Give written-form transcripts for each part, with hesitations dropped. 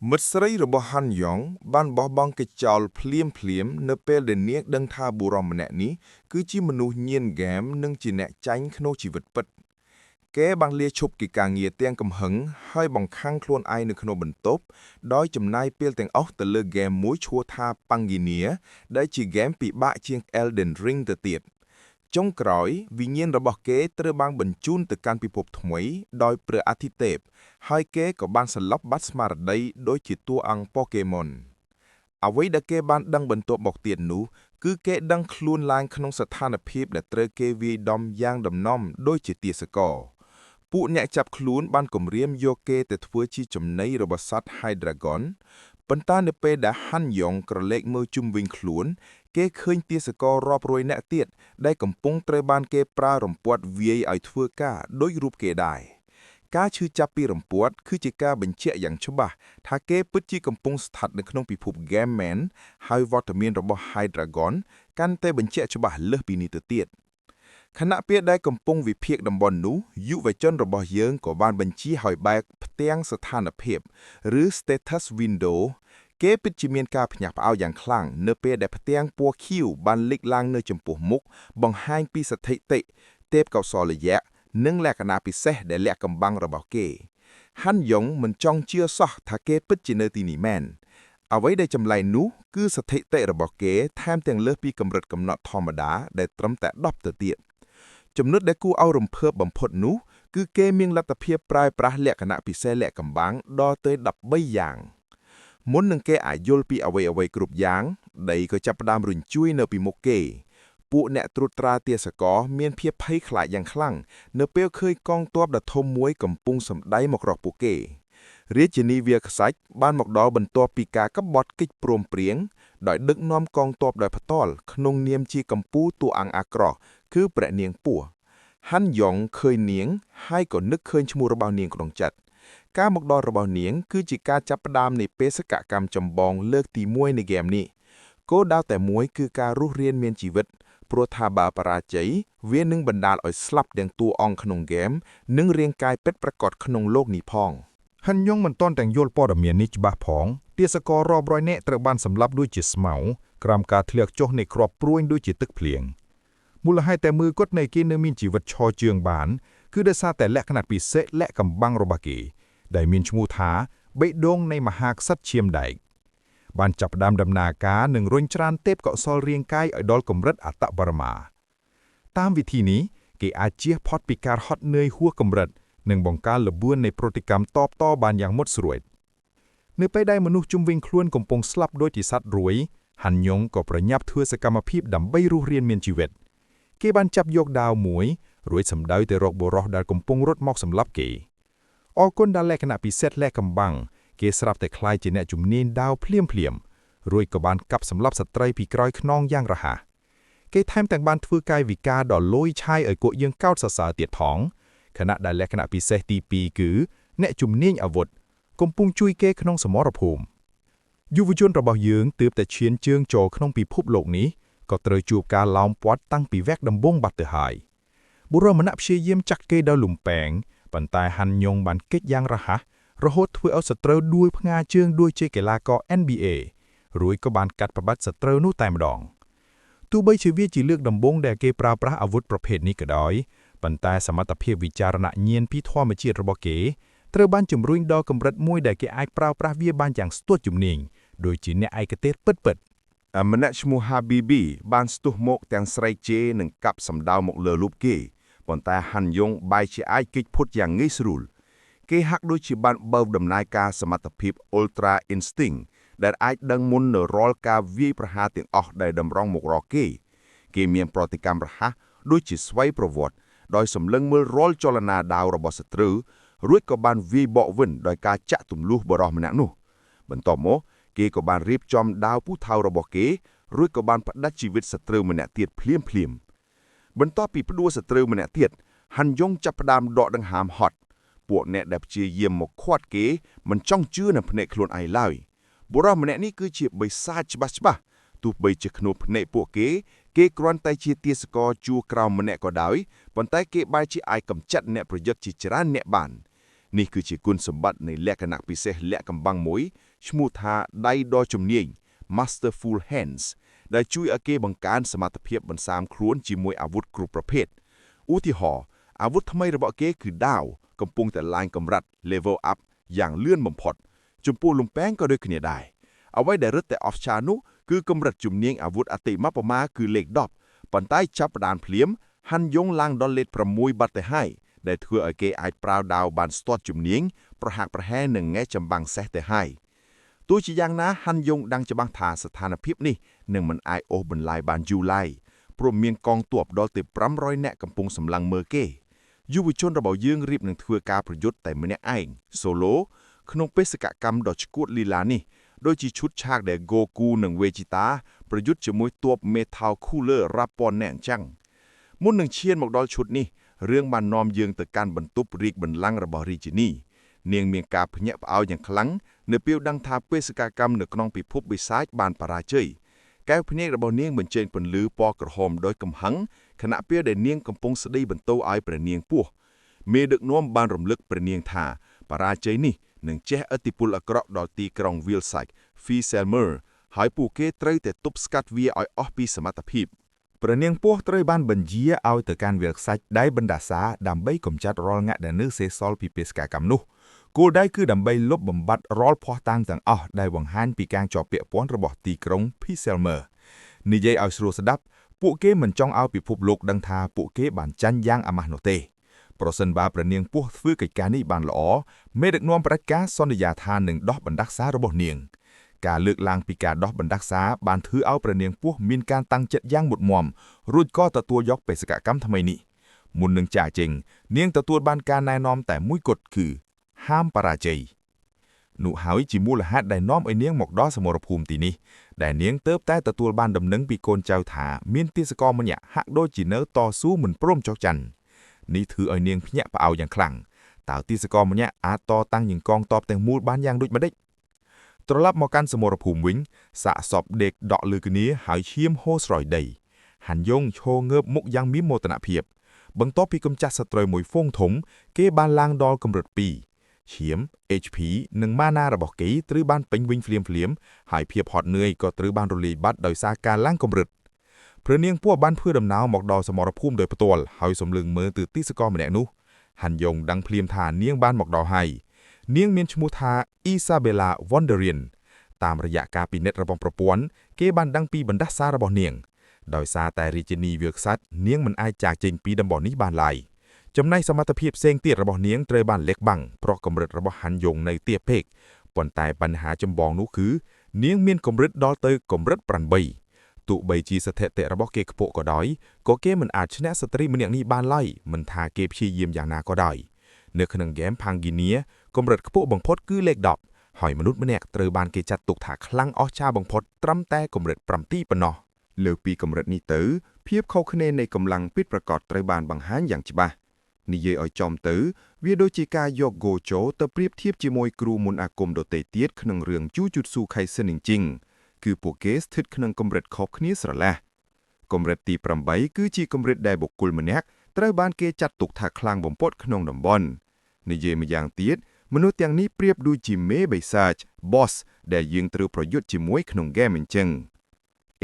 មិត្តស្រីរបស់ហាន់យ៉ងបានបោះបង់គេចោលភ្លាមភ្លាមៗនៅពេលដែលនាងដឹងថាបុរសម្នាក់នេះគឺជាមនុស្សញៀនហ្គេមនិងជាអ្នកចាញ់ក្នុងជីវិតពិត គេបានលាឈប់ពីការងារទាំងកំហឹងហើយបង្ខាំងខ្លួនឯងនៅក្នុងបន្ទប់ដោយចំណាយពេលទាំងអស់ទៅលើហ្គេមមួយឈ្មោះថា Panginia ដែលជាហ្គេមពិបាកជាង Elden Ring ទៅទៀតចុងក្រោយវិញ្ញាណរបស់គេត្រូវបានបញ្ជូនទៅកាន់ពិភពថ្មីដោយព្រះអាទិទេព ហើយគេក៏បានសន្លប់បាត់ស្មារតីដូចជាតួអង្គប៉ូកេម៉ុនអ្វីដែលគេបានដឹងបន្ទាប់មកទៀតនោះ គឺគេដឹងខ្លួនឡើងក្នុងស្ថានភាពដែលត្រូវគេវាយដំយ៉ាងដំណំដូចជាទាសករពួកអ្នកចាប់ខ្លួនបានគំរាមយកគេទៅធ្វើជាចំណីរបស់សត្វ Hydragon ប៉ុន្តែនៅពេលដែលហាន់យ៉ុងក្រឡេកមើលជុំវិញខ្លួន គេឃើញទាសកររាប់រយនាក់ទៀតដែលកំពុងត្រូវបានគេប្រើរំពាត់វាយឲ្យធ្វើការដូចរូបគេដែរ ការឈឺចាប់ពីរំពាត់គឺជាការបញ្ជាក់យ៉ាងច្បាស់ថាគេពិតជាកំពុងស្ថិតនៅក្នុងពិភព ហ្គេម មែន ហើយវត្តមានរបស់ Hydragon កាន់តែបញ្ជាក់ច្បាស់លើសពីនេះទៅទៀតខណៈពេលដែលកំពុងវិភាគតំបន់នោះយុវជនរបស់យើងក៏បានបញ្ជាឲ្យបែកផ្ទាំងស្ថានភាព ឬ status window គេពិតជាមានការភ្ញាក់ផ្អើលយ៉ាងខ្លាំងនៅពេលដែលផ្ទាំងពណ៌ខៀវបានលេចឡើងនៅចំពោះមុខបង្ហាញពីស្ថិតិទេពកោសល្យៈនិងលក្ខណៈពិសេសដែលលាក់កំបាំងរបស់គេ ហាន់យ៉ុងមិនចង់ជឿសោះថាគេពិតជានៅទីនេះមែនអ្វីដែលចម្លែកនោះគឺស្ថិតិរបស់គេថែមទាំងលើសពីកម្រិតកំណត់ធម្មតាដែលត្រឹមតែ10ទៅទៀតចំណុចដែលគួរឲ្យរំភើបបំផុតនោះគឺគេមានលទ្ធភាពប្រើប្រាស់លក្ខណៈពិសេសលាក់កំបាំងដល់ទៅ13យ៉ាង មុននឹងគេអាចយល់ពីអ្វីអ្វីគ្រប់យ៉ាង ដីក៏ចាប់ផ្ដើមរញ្ជួយនៅពីមុខគេ ពួកអ្នកត្រួតត្រាទាសករមានភាពភ័យខ្លាចយ៉ាងខ្លាំងនៅពេលឃើញកងទ័ពដ៏ធំមួយកំពុងសម្ដែងមករកពួកគេ រាជិនីវាខ្សាច់បានមកដល់បន្ទាប់ពីការក្បត់កិច្ចព្រមព្រៀងដោយដឹកនាំកងទ័ពដោយផ្ទាល់ក្នុងនាមជាកម្ពូលតួអង្គអាក្រក់គឺព្រះនាងពស់ហាន់យ៉ុងឃើញនាងហើយក៏នឹកឃើញឈ្មោះរបស់នាងក្នុងចិត្ត ការមកដល់របស់នាងគឺជាការចាប់ផ្ដើមនៃបេសកកម្មចម្បងលើកទី1នៃហ្គេមនេះគោលដៅតែមួយគឺការរស់រានមានជីវិតព្រោះថាបើបរាជ័យវានឹងបណ្ដាលឲ្យស្លាប់ទាំងតួអង្គក្នុងហ្គេមនិងរាងកាយពិតប្រាកដក្នុងโลกនេះផង ហាន់យ៉ុងមិនទាន់ទាំងយល់ព័ត៌មាននេះច្បាស់ផងទាសកររាប់រយនាក់ត្រូវបានសម្លាប់ដូចជាស្មៅក្រោមការធ្លាក់ចុះនៃគ្រាប់ព្រួញដូចជាទឹកភ្លៀងមូលហេតុតែមើលគាត់នៃគេនៅមានជីវិតឈរជើងបានគឺដោយសារតែលក្ខណៈពិសេសលាក់កំបាំងរបស់គេដែលមានឈ្មោះថាបេះដូងនៃមហាក្សត្រឈាមដែកបានចាប់ផ្ដើមដំណើរការនិងរុញច្រានទេពកោសលរាងកាយឲ្យដល់កម្រិតអតបរមាតាមវិធីនេះគេអាចជៀសផុតពីការហត់នឿយហួសកម្រិត និងបង្ការល្បឿននៃប្រតិកម្មតបតបានយ៉ាងមុតស្រួចនៅពេលដែលមនុស្សជុំវិញខ្លួនកំពុងស្លាប់ដូចជាសត្វរួយហាន់យ៉ុងក៏ប្រញាប់ធ្វើសកម្មភាពដើម្បីរស់រានមានជីវិតគេបានចាប់យកដាវមួយរួចសម្ដៅទៅរកបុរសដែលកំពុងរត់មកសម្លាប់គេអរគុណដល់លក្ខណៈពិសេសលាក់កំបាំងគេស្រាប់តែក្លាយជាអ្នកជំនាញដាវភ្លាមភ្លាមៗរួចក៏បានកាប់សម្លាប់សត្រីពីក្រោយខ្នងយ៉ាងរហ័សគេថែមទាំងបានធ្វើកាយវិការដ៏លយឆាយឲ្យពួកយើងកោតសរសើរទៀតផង ខណៈដែលលក្ខណៈពិសេសទី2គឺអ្នកជំនាញអាវុធកំពុងជួយគេក្នុងសមរភូមិយុវជនរបស់យើងទើបតែឈានជើងចូលក្នុងពិភពលោកនេះក៏ត្រូវជួបការឡោមព័ទ្ធតាំងពីវគ្គដំបូងបាត់ទៅហើយបុរសម្នាក់ព្យាយាមចាក់គេដោយលំពែងប៉ុន្តែហាន់យ៉ុងបានគេចយ៉ាងរហ័សរហូតធ្វើឲ្យសត្រូវដួលផ្ងាជើងដូចជាកីឡាករ NBA រួចក៏បានកាត់ប្របាត់សត្រូវនោះតែម្ដងទោះបីជាវាជាលើកដំបូងដែលគេប្រើប្រាស់អាវុធប្រភេទនេះក៏ដោយ ប៉ុន្តែសមត្ថភាពវិចារណញ្ញាណពីធម្មជាតិរបស់គេត្រូវបានជំរុញដល់កម្រិតមួយដែលគេអាចប្រើប្រាស់វាបានយ៉ាងស្ទាត់ជំនាញដូចជាអ្នកឯកទេសពិតៗ ម្នាក់ឈ្មោះ Habibi បានស្ទុះមកទាំងស្រែកជេរនិងកាប់សម្ដៅមកលើរូបគេប៉ុន្តែហាន់យ៉ុងបែរជាអាចគេចផុតយ៉ាងងាយស្រួលគេហាក់ដូចជាបានបើកដំណើរការសមត្ថភាព Ultra Instinct ដែលអាចដឹងមុននៅរាល់ការវាយប្រហារទាំងអស់ដែលតម្រង់មករកគេ គេមានប្រតិកម្មរហ័សដូចជាស្វ័យប្រវត្តិដោយសម្លឹងមើលរាល់ចលនាដាវរបស់សត្រូវរួចក៏បានវាយបកវិញដោយការចាក់ទម្លុះបរិសម្នាក់នោះបន្ទាប់មកគេក៏បានរៀបចំដាវពូថៅរបស់គេរួចក៏បានផ្ដាច់ជីវិតសត្រូវម្នាក់ទៀតភ្លាមភ្លាមៗបន្ទាប់ពីផ្ដួលសត្រូវម្នាក់ទៀតហាន់យ៉ុងចាប់ផ្ដើមដកដង្ហើមហត់ពួកអ្នកដែលព្យាយាមមកឃាត់គេមិនចង់ជឿនឹងភ្នែកខ្លួនឯងឡើយបុរសម្នាក់នេះគឺជាបិសាចច្បាស់ច្បាស់ទោះបីជាក្នុងភ្នែកពួកគេ គេគ្រាន់តែជាទាសករជួរក្រោមម្នាក់ក៏ដោយប៉ុន្តែគេបែរជាអាចកម្ចាត់អ្នកប្រយុទ្ធជាច្រើនអ្នកបាន នេះគឺជាគុណសម្បត្តិនៃលក្ខណៈពិសេសលាក់កំបាំងមួយឈ្មោះថាដៃដ៏ជំនាញ Masterful Hands ដែលជួយឲ្យគេបង្កើនសមត្ថភាពបន្សាមខ្លួនជាមួយអាវុធគ្រប់ប្រភេទឧទាហរណ៍អាវុធថ្មីរបស់គេគឺដាវកំពុងតែឡើងកម្រិត level up យ៉ាងលឿនបំផុត ចំពោះលំពែងក៏ដូចគ្នាដែរអ្វីដែលរឹតតែអស្ចារ្យនោះគឺកម្រិតជំនាញអាវុធអតិមបមាគឺលេខ10ប៉ុន្តែចាប់ផ្ដើមភ្លាមហាន់យងឡើងដល់លេខ6បាត់ទៅហើយដែលធ្វើឲ្យគេអាចប្រើដាវបានស្ទាត់ជំនាញប្រហាក់ប្រហែលនឹងងែចម្បាំងសេះទៅហើយទោះជាយ៉ាងណាហាន់យងដឹងច្បាស់ថាស្ថានភាពនេះនឹងមិនអាចអូសបន្លាយបានយូរឡើយព្រោះមានកងទ័ពដល់ទៅ500នាក់កំពុងសម្លឹងមើលគេយុវជនរបស់យើងរៀបនឹងធ្វើការប្រយុទ្ធតែម្នាក់ឯង solo ក្នុងបេសកកម្មដ៏ឆ្កួតលីឡានេះដូចជាឈុតឆាកដែល Goku និង Vegeta ប្រយុទ្ធជាមួយទ័ព Metal Cooler រាប់ពាន់នាក់អញ្ចឹងមុននឹងឈានមកដល់ឈុតនេះរឿងបាននាំយើងទៅកាន់បន្ទប់រាជបន្លាំងរបស់រាជិនីនាងមានការភ្ញាក់ផ្អើលយ៉ាងខ្លាំងនៅពេលដឹងថាបេសកកម្មនៅក្នុងពិភពបិសាចបានបរាជ័យកែវភ្នែករបស់នាងបញ្ចេញពន្លឺពណ៌ក្រហមដោយកំហឹងខណៈពេលដែលនាងកំពុងស្ដីបន្ទោឲ្យព្រះនាងពស់មេដឹកនាំបានរំលឹកព្រះនាងថាបរាជ័យនេះនឹងជះឥទ្ធិពលអាក្រក់ដល់ទីក្រុង Vilsack, Fiselmer ហើយពួកគេត្រូវតែទប់ស្កាត់វាឲ្យអស់ពីសមត្ថភាព ព្រះនាងពស់ត្រូវបានបញ្ជាឲ្យទៅកាន់វាលខ្សាច់ដៃបណ្ដាសាដើម្បីកម្ចាត់រាល់ងាក់ដែលនៅសេសសល់ពីបេសកកម្មនោះគោលដៅគឺដើម្បីលុបបំបាត់រាល់ភស្តុតាងទាំងអស់ដែលបង្ហាញពីការជាប់ពាក់ព័ន្ធរបស់ទីក្រុង Piselmer និយាយឲ្យស្រួលស្ដាប់ពួកគេមិនចង់ឲ្យពិភពលោកដឹងថាពួកគេបានចាញ់យ៉ាងអាម៉ាស់នោះទេប្រសិនបើព្រះនាងពស់ធ្វើកិច្ចការនេះបានល្អមេដឹកនាំប្រជាការសន្យាថានឹងដោះបណ្ដាសារបស់នាងការលើកឡើងពីការដោះបណ្ដាសាបានធ្វើឲ្យព្រះនាងពស់មានការតាំងចិត្តយ៉ាងមុតមមរួចក៏ទទួលយកបេសកកម្មថ្មីនេះមុននឹងចាកចេញនាងទទួលបានការណែនាំតែមួយគត់គឺហាមបរាជ័យនោះហើយជាមូលហេតុដែលនាំឲ្យនាងមកដល់សមរភូមិទីនេះដែលនាងទៅតែទទួលបានដំណឹងពីកូនចៅថាមានទាសករម្នាក់ហាក់ដូចជានៅតស៊ូមិនព្រមចុះចាញ់នេះធ្វើឲ្យនាងភ្ញាក់ផ្អើលយ៉ាងខ្លាំងតើទាសករម្នាក់អាចតតាំងនឹងកងទ័ពទាំងមូលបានយ៉ាងដូចម្តេចត្រឡប់មកកាន់សមរភូមិវិញសាកសពដេកដក់លើគ្នាហើយឈាមហូរស្រោយដីហាន់យងឈរងើបមុខយ៉ាងមានមោទនភាពបន្ទាប់ពីកម្ចាត់សត្រូវមួយហ្វូងធំគេបានឡើងដល់កម្រិត2ឈាម HP និង mana របស់គេត្រូវបានពេញវិញភ្លាមភ្លាមហើយភាពហត់នឿយក៏ត្រូវបានរលាយបាត់ដោយសារការឡើងកម្រិតព្រះនាងពស់បានធ្វើដំណើរមកដល់សមរភូមិដោយផ្ទាល់ហើយសម្លឹងមើលទៅទីសកលម្នាក់នោះហាន់យងដឹងភ្លាមថានាងបានមកដល់ហើយនាងមានឈ្មោះថាអ៊ីសាបេឡាវ៉ុនឌឺរៀនតាមរយៈការពិនិត្យរបស់ប្រព័ន្ធគេបានដឹងពីបណ្ដាសារបស់នាងដោយសារតែរាជិនីវាលខ្សាច់នាងមិនអាចចាកចេញពីតំបន់នេះបានឡើយចំណែកសមត្ថភាពផ្សេងទៀតរបស់នាងត្រូវបានលាក់បាំងព្រោះកម្រិតរបស់ហាន់យងនៅទាបពេកប៉ុន្តែបញ្ហាចម្បងនោះគឺនាងមានកម្រិតដល់ទៅកម្រិត8ទោះបីជាស្ថិតិរបស់គេខ្ពស់ក៏ដោយក៏គេមិនអាចឈ្នះស្ត្រីម្នាក់នេះបានឡើយមិនថាគេព្យាយាមយ៉ាងណាក៏ដោយនៅក្នុងហ្គេម Pangenia កម្រិតខ្ពស់បំផុតគឺលេខ10ហើយមនុស្សម្នាក់ត្រូវបានគេចាត់ទុកថាខ្លាំងអស្ចារ្យបំផុតត្រឹមតែកម្រិត7ប៉ុណ្ណោះ លើសពីកម្រិតនេះទៅភាពខុសគ្នានៃកម្លាំងពិតប្រាកដត្រូវបានបង្ហាញយ៉ាងច្បាស់និយាយឲ្យចំទៅវាដូចជាការយក Gojo ទៅប្រៀបធៀបជាមួយគ្រូមន្តអាគមដទៃទៀតក្នុងរឿង Jujutsu Kaisen អញ្ចឹងគឺពួកគេស្ថិតក្នុងកម្រិតខុសគ្នាស្រឡះកម្រិតទី8គឺជាកម្រិតដែលបុគ្គលម្នាក់ត្រូវបានគេចាត់ទុកថាខ្លាំងបំផុតក្នុងតំបន់និយាយម្យ៉ាងទៀតមនុស្សទាំងនេះប្រៀបដូចជាមេបិសាច boss ដែលយើងត្រូវប្រយុទ្ធជាមួយក្នុងហ្គេមអញ្ចឹង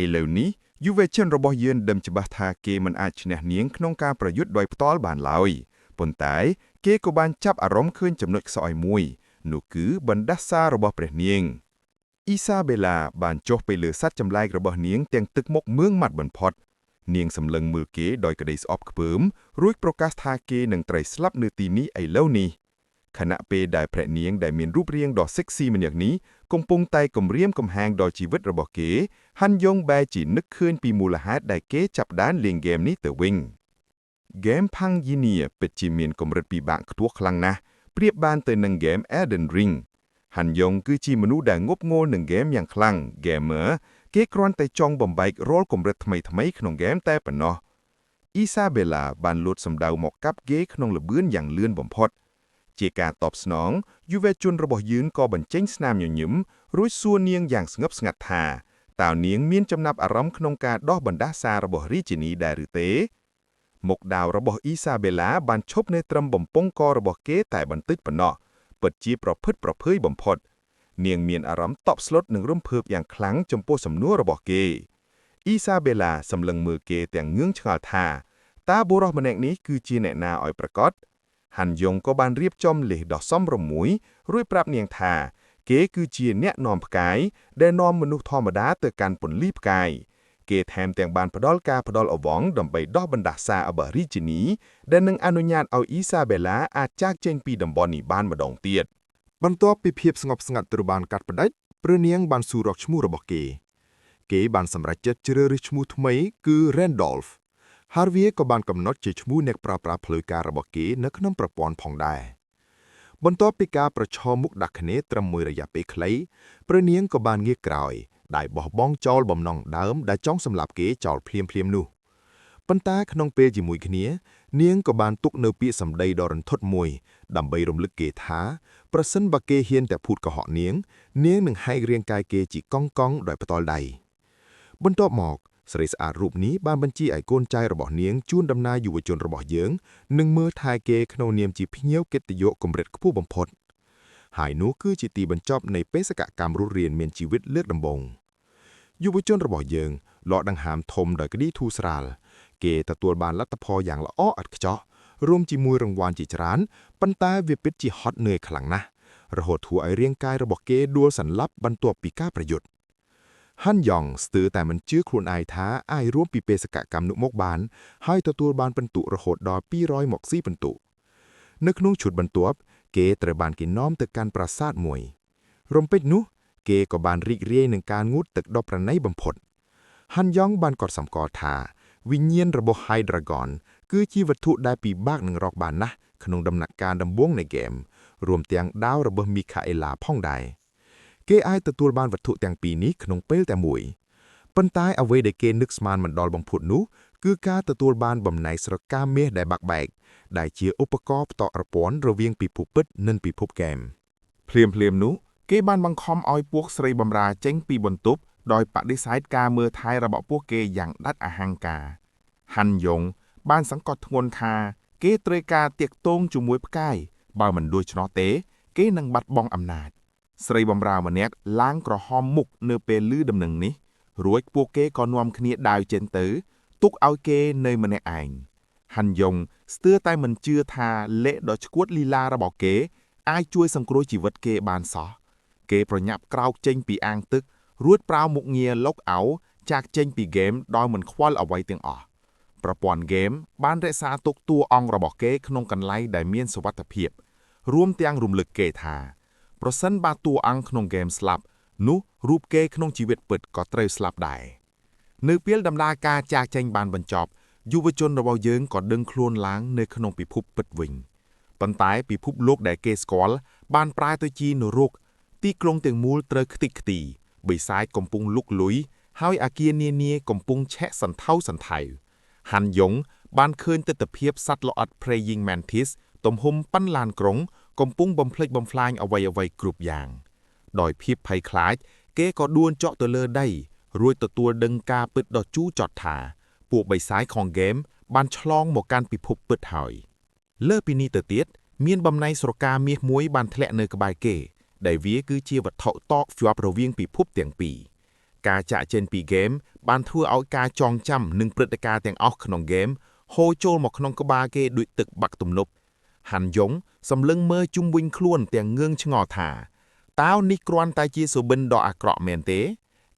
ឥឡូវនេះយុវជនរបស់យើងដឹងច្បាស់ថាគេមិនអាចឈ្នះនាងក្នុងការប្រយុទ្ធដោយផ្ទាល់បានឡើយប៉ុន្តែគេក៏បានចាប់អារម្មណ៍ឃើញចំណុចខ្សោយមួយនោះគឺបណ្ដាសារបស់ព្រះនាងអ៊ីសាបេឡាបានចុះទៅលើសត្វចម្លែករបស់នាងទាំងទឹកមុខមឿងម៉ាត់បំផុតនាងសម្លឹងមើលគេដោយក្តីស្អប់ខ្ពើមរួចប្រកាសថាគេនឹងត្រូវស្លាប់នៅទីនេះឥឡូវនេះខណៈពេលដែលព្រះនាងដែលមានរូបរាងដ៏សិចស៊ីម្នាក់នេះកំពុងតែគំរាមកំហែងដល់ជីវិតរបស់គេហាន់យ៉ុងបែរជានឹកឃើញពីមូលហេតុដែលគេចាប់ផ្ដើមលេងហ្គេមនេះទៅវិញហ្គេម Pangenia ពិតជាមានកម្រិតពិបាកខ្ពស់ខ្លាំងណាស់ប្រៀបបានទៅនឹងហ្គេម Elden Ring ហាន់យ៉ុងគឺជាមនុស្សដែលងប់ងល់នឹងហ្គេមយ៉ាងខ្លាំង gamer គេគ្រាន់តែចង់បំបែករាល់កម្រិតថ្មីៗក្នុងហ្គេមតែប៉ុណ្ណោះអ៊ីសាបេឡាបានលោតសម្ដៅមកកាប់គេក្នុងល្បឿនយ៉ាងលឿនបំផុតជាការតបស្នងយុវជនរបស់យើងក៏បញ្ចេញស្នាមញញឹមរួចសួរនាងយ៉ាងស្ងប់ស្ងាត់ថាតើនាងមានចំណាប់អារម្មណ៍ក្នុងការដោះបណ្ដាសារបស់រាជិនីដែរឬទេ មុខដាវរបស់អ៊ីសាបេឡាបានឈប់នៅត្រឹមបំពង់ករបស់គេតែបន្តិចប៉ុណ្ណោះពិតជាប្រភឹតប្រភើយបំផុត នាងមានអារម្មណ៍តក់ស្លុតនិងរំភើបយ៉ាងខ្លាំងចំពោះសំណួររបស់គេអ៊ីសាបេឡាសម្លឹងមើលគេទាំងងឿងឆ្ងល់ថាតើបុរសម្នាក់នេះគឺជាអ្នកណាឲ្យប្រាកដហាន់យ៉ុងក៏បានរៀបចំលេសដ៏សមរម្យមួយរួចប្រាប់នាងថា គេគឺជាអ្នកនាំផ្កាយដែលនាំមនុស្សធម្មតាទៅកាន់ពន្លឺផ្កាយគេថែមទាំងបានផ្ដល់ការផ្ដល់អវងដើម្បីដោះបណ្ដាសាអបរីជនីដែលនឹងអនុញ្ញាតឲ្យអ៊ីសាបេឡាអាចចាកចេញពីតំបន់នេះបានម្ដងទៀត បន្ទាប់ពីភាពស្ងប់ស្ងាត់ត្រូវបានកាត់ផ្តាច់ព្រះនាងបានសួររកឈ្មោះរបស់គេ គេបានសម្រេចចិត្តជ្រើសរើសឈ្មោះថ្មីគឺ Randolph ហើយវាក៏បានកំណត់ជាឈ្មោះអ្នកប្រើប្រាស់ផ្លូវការរបស់គេនៅក្នុងប្រព័ន្ធផងដែរបន្ទាប់ពីការប្រឈមមុខដាក់គ្នាត្រឹមមួយរយៈពេលខ្លីព្រះនាងក៏បានងាកក្រោយដែលបោះបង់ចោលបំណងដើមដែលចង់សម្លាប់គេចោលភ្លាមៗនោះប៉ុន្តែក្នុងពេលជាមួយគ្នា នាងក៏បានទុកនៅពាក្យសម្ដីដ៏រន្ធត់មួយ ដើម្បីរំលឹកគេថា ប្រសិនបើគេហ៊ានតែភូតកុហកនាង នាងនឹងហែករាងកាយគេជាកង់កង់ដោយផ្ទាល់ដៃបន្ទាប់មកស្រីស្អាតរូបនេះបានបញ្ជាឲ្យកូនចៅរបស់នាងជួនដំណើរយុវជនរបស់យើងនិងមើលថែគេក្នុងនាមជាភ្ញៀវកិត្តិយសកម្រិតខ្ពស់បំផុតហើយនោះគឺជាទីបញ្ចប់នៃបេសកកម្មរស់រានមានជីវិតលើកដំបូងយុវជនរបស់យើងលក់ដង្ហើមធំដោយក្តីធូរស្រាល គេទទួលបានលទ្ធផលយ៉ាងល្អឥតខ្ចោះរួមជាមួយរង្វាន់ជាច្រើនប៉ុន្តែវាពិតជាហត់នឿយខ្លាំងណាស់រហូតធ្វើឲ្យរាងកាយរបស់គេដួលសន្លប់បន្ទាប់ពីការប្រយុទ្ធហាន់យ៉ងស្ទើរតែមិនជឿខ្លួនឯងថាអាចរួមពីបេសកកម្មនោះមកបាន ហើយទទួលបានពិន្ទុរហូតដល់200មកស៊ីពិន្ទុនៅក្នុងឈុតបន្ទាប់ គេត្រូវបានគេនាំទៅកាន់ប្រាសាទមួយ រំពេចនោះ គេក៏បានរីករាយនឹងការងូតទឹកដ៏ប្រណីបំផុតហាន់យ៉ងបានកត់សម្គាល់ថាវិញ្ញាណរបស់ Hydreigon គឺជាវត្ថុដែលពិបាកនឹងរកបានណាស់ក្នុងដំណាក់កាលដំបូងនៃហ្គេមរួមទាំងដាវរបស់មីខាអេឡាផងដែរគេអាចទទួលបានវត្ថុទាំងពីរនេះក្នុងពេលតែមួយប៉ុន្តែអ្វីដែលគេនឹកស្មានមិនដល់បំផុតនោះគឺការទទួលបានបំណែកស្រកាមាសដែលបាក់បែកដែលជាឧបករណ៍ផ្តក់រព័ន្ធរវាងពិភពពិតនិងពិភពហ្គេម ភ្លាមភ្លាមនោះគេបានបង្ខំឲ្យពួកស្រីបម្រើចេញពីបន្ទប់ដោយបដិសេធការមើលថែរបស់ពួកគេយ៉ាងដាច់អហង្ការហាន់យ៉ុងបានសង្កត់ធ្ងន់ថា គេត្រូវការទាក់ទងជាមួយផ្កាយបើមិនដូច្នោះទេ គេនឹងបាត់បង់អំណាច ស្រីបម្រើម្នាក់ឡើងក្រហមមុខនៅពេលឮដំណឹងនេះ រួចពួកគេក៏នាំគ្នាដើរចេញទៅ ទុកឲ្យគេនៅម្នាក់ឯងហាន់យ៉ុងស្ទើរតែមិនជឿថាលេខដ៏ឆ្កួតលីលារបស់គេ អាចជួយសង្គ្រោះជីវិតគេបានសោះគេប្រញាប់ក្រោកចេញពីអាងទឹក រួចប្រើមុខងារ log out ចាកចេញពីហ្គេមដោយមិនខ្វល់អ្វីទាំងអស់ប្រព័ន្ធហ្គេមបានរក្សាទុកតួអង្គរបស់គេក្នុងកន្លែងដែលមានសុវត្ថិភាព រួមទាំងរំលឹកគេថា ប្រសិនបើតួអង្គក្នុងហ្គេមស្លាប់នោះរូបគេក្នុងជីវិតពិតក៏ត្រូវស្លាប់ដែរនៅពេលដំណើរការចាកចេញបានបញ្ចប់យុវជនរបស់យើងក៏ដឹងខ្លួនឡើងនៅក្នុងពិភពពិតវិញប៉ុន្តែពិភពលោកដែលគេស្គាល់បានប្រែទៅជានរកទីក្រុងទាំងមូលត្រូវខ្ទេចខ្ទីបិសាចកំពុងលុកលុយហើយអាគារនានាកំពុងឆេះសន្ធៅសន្ថៅហាន់យ៉ុងបានឃើញទិដ្ឋភាពសត្វល្អិត Praying Mantis ទំហំប៉ុនឡានក្រុងកំពុងបំផ្លិចបំផ្លាញអ្វីៗគ្រប់យ៉ាង ដោយភាពភ័យខ្លាច គេក៏ដួលចុះទៅលើដី រួចទទួលដឹងការពិតដ៏ជូរចត់ថា ពួកបិសាចក្នុងហ្គេមបានឆ្លងមកកាន់ពិភពពិតហើយ លើពីនេះទៅទៀតមានបំណែកស្រកាមាសមួយបានធ្លាក់នៅក្បែរគេ ដែលវាគឺជាវត្ថុតកភ្ជាប់រវាងពិភពទាំងពីរការចាក់ចេញពីហ្គេមបានធ្វើឲ្យការចងចាំនិងព្រឹត្តិការណ៍ទាំងអស់ក្នុងហ្គេមហូរចូលមកក្នុងក្បាលគេដូចទឹកបាក់ទំនប់ហាន់យ៉ុងសម្លឹងមើលជុំវិញខ្លួនទាំងងឿងឆ្ងល់ថាតើនេះគ្រាន់តែជាសុបិនដ៏អាក្រក់មែនទេ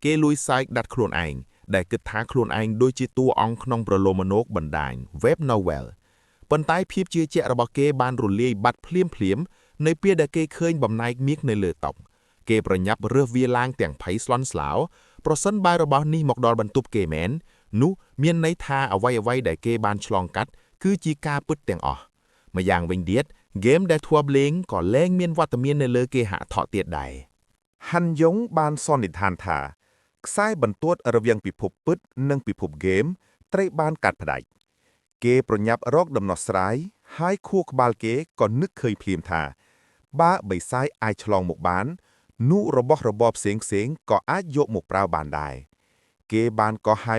គេលួចសើចដាត់ខ្លួនឯងដែលគិតថាខ្លួនឯងដូចជាតួអង្គក្នុងប្រលោមលោកបណ្ដាញ Web Novel ប៉ុន្តែភាពជឿជាក់របស់គេបានរលាយបាត់ភ្លាមភ្លាមៗនៅពេលដែលគេឃើញបំណែកមាសនៅលើតុគេប្រញាប់រើសវាឡើងទាំងភ័យស្លន់ស្លោប្រសិនបើរបស់នេះមកដល់បន្ទប់គេមែននោះមានន័យថាអ្វីៗដែលគេបានឆ្លងកាត់គឺជាការពិតទាំងអស់ម្យ៉ាងវិញទៀតហ្គេមដែលធ្លាប់លេងក៏លែងមានវត្តមាននៅលើគេហដ្ឋាទៀតដែរ ហាន់យ៉ុងបានសន្និដ្ឋានថាខ្សែបន្ទាត់រវាងពិភពពិតនិងពិភពហ្គេមត្រូវបានកាត់ផ្តាច់គេប្រញាប់រកដំណោះស្រាយហើយខួរក្បាលគេក៏នឹកឃើញភ្លាមថា បើបិសាចអាចឆ្លងមកបាននោះរបស់របរផ្សេងផ្សេងៗក៏អាចយកមកប្រើបានដែរគេបានកោះហៅ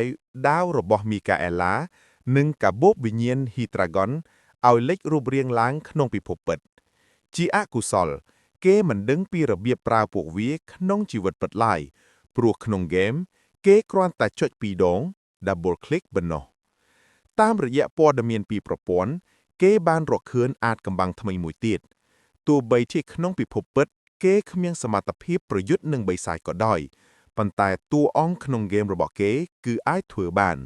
ដាវរបស់មីកាអេឡា និងកាបូបវិញ្ញាណ Hydragon ឲ្យលេចរូបរាងឡើងក្នុងពិភពពិត ជាអកុសល គេមិនដឹងពីរបៀបប្រើពួកវាក្នុងជីវិតពិតឡើយព្រោះក្នុងហ្គេមគេគ្រាន់តែចុចពីរដង double click ប៉ុណ្ណោះតាមរយៈព័ត៌មានពីប្រព័ន្ធគេបានរកឃើញអាថ៌កំបាំងថ្មីមួយទៀតទោះបីជាក្នុងពិភពពិត គេគ្មានសមត្ថភាពប្រយុទ្ធនឹងបិសាចក៏ដោយប៉ុន្តែតួអង្គក្នុងហ្គេមរបស់គេគឺអាចធ្វើបាន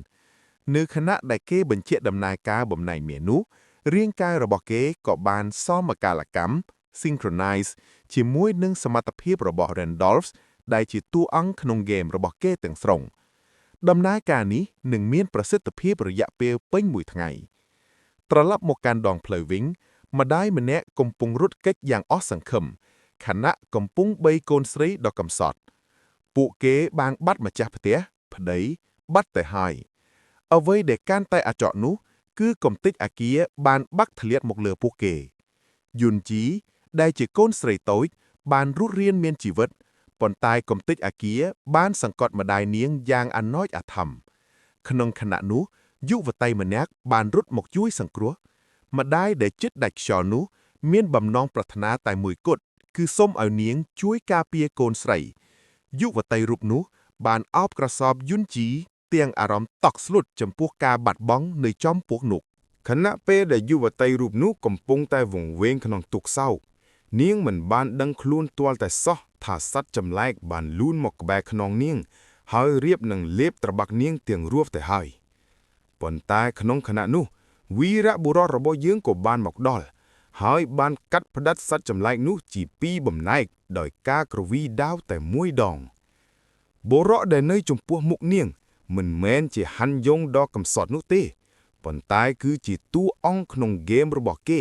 នៅខណៈដែលគេបញ្ជាក់ដំណើរការបំណែកមាសនោះរាងកាយរបស់គេក៏បានសមកាលកម្ម synchronize ជាមួយនឹងសមត្ថភាពរបស់ Randolph ដែលជាតួអង្គក្នុងហ្គេមរបស់គេទាំងស្រុង ដំណើរការនេះនឹងមានប្រសិទ្ធភាពរយៈពេលពេញមួយថ្ងៃ ត្រឡប់មកកាន់ដងផ្លូវវិញ ម្ដាយម្នាក់កំពុងរត់គេចយ៉ាងអស់សង្ឃឹមខណៈកំពុងបីកូនស្រីដ៏កំសត់ ពួកគេបានបាត់ម្ចាស់ផ្ទះប្តីបាត់ទៅហើយអ្វីដែលកាន់តែអាក្រក់នោះ គឺកំទេចអាគារបានបាក់ធ្លាក់មកលើពួកគេយុនជីដែលជាកូនស្រីតូច បានរត់រៀនមានជីវិតប៉ុន្តែកំទេចអាគារបានសង្កត់ម្ដាយនាងយ៉ាងអាណោចអាធំក្នុងខណៈនោះយុវតីម្នាក់បានរត់មកជួយសង្គ្រោះម្ដាយដែលចិត្តដាច់ខ្យល់នោះ មានបំណងប្រាថ្នាតែមួយគត់គឺសូមឲ្យនាងជួយការពារកូនស្រី យុវតីរូបនោះបានអោបក្រសោបយុនជីទាំងអារម្មណ៍តក់ស្លុតចំពោះការបាត់បង់នៅចំពោះនោះ ខណៈពេលដែលយុវតីរូបនោះកំពុងតែវង្វេងក្នុងទុក្ខសោកនាងមិនបានដឹងខ្លួនទាល់តែសោះថាសត្វចម្លែកបានលូនមកក្បែរខ្នងនាង ហើយរៀបនឹងលេបត្របាក់នាងទាំងរស់ទៅហើយប៉ុន្តែក្នុងខណៈនោះវីរបុរសរបស់យើងក៏បានមកដល់ហើយបានកាត់ផ្តាច់សត្វចម្លែកនោះជាពីរបំណែកដោយការគ្រវីដាវតែមួយដងបុរសដែលនៅចំពោះមុខនាង មិនមែនជាហាន់យងដ៏កំសត់នោះទេ ប៉ុន្តែគឺជាតួអង្គក្នុងហ្គេមរបស់គេ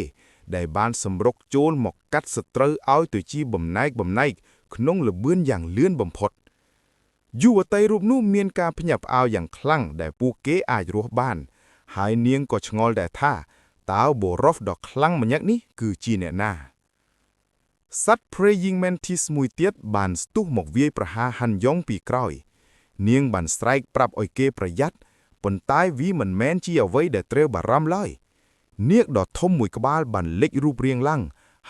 ដែលបានសម្រុកចូលមកកាត់សត្រូវឲ្យទៅជាបំណែកបំណែកក្នុងល្បឿនយ៉ាងលឿនបំផុតយុវតីរូបនោះមានការភ្ញាក់ផ្អើលយ៉ាងខ្លាំងដែលពួកគេអាចរស់បាន ហើយនាងក៏ឆ្ងល់ដែរថាតើបុរសដ៏ខ្លាំងម្នាក់នេះគឺជាអ្នកណាសត្វ Praying Mantis មួយទៀតបានស្ទុះមកវាយប្រហារហាន់យ៉ុងពីក្រោយ នាងបានស្រែកប្រាប់ឲ្យគេប្រយ័ត្នប៉ុន្តែវាមិនមែនជាអ្វីដែលត្រូវបារម្ភឡើយនាគដ៏ធំមួយក្បាលបានលេចរូបរាងឡើង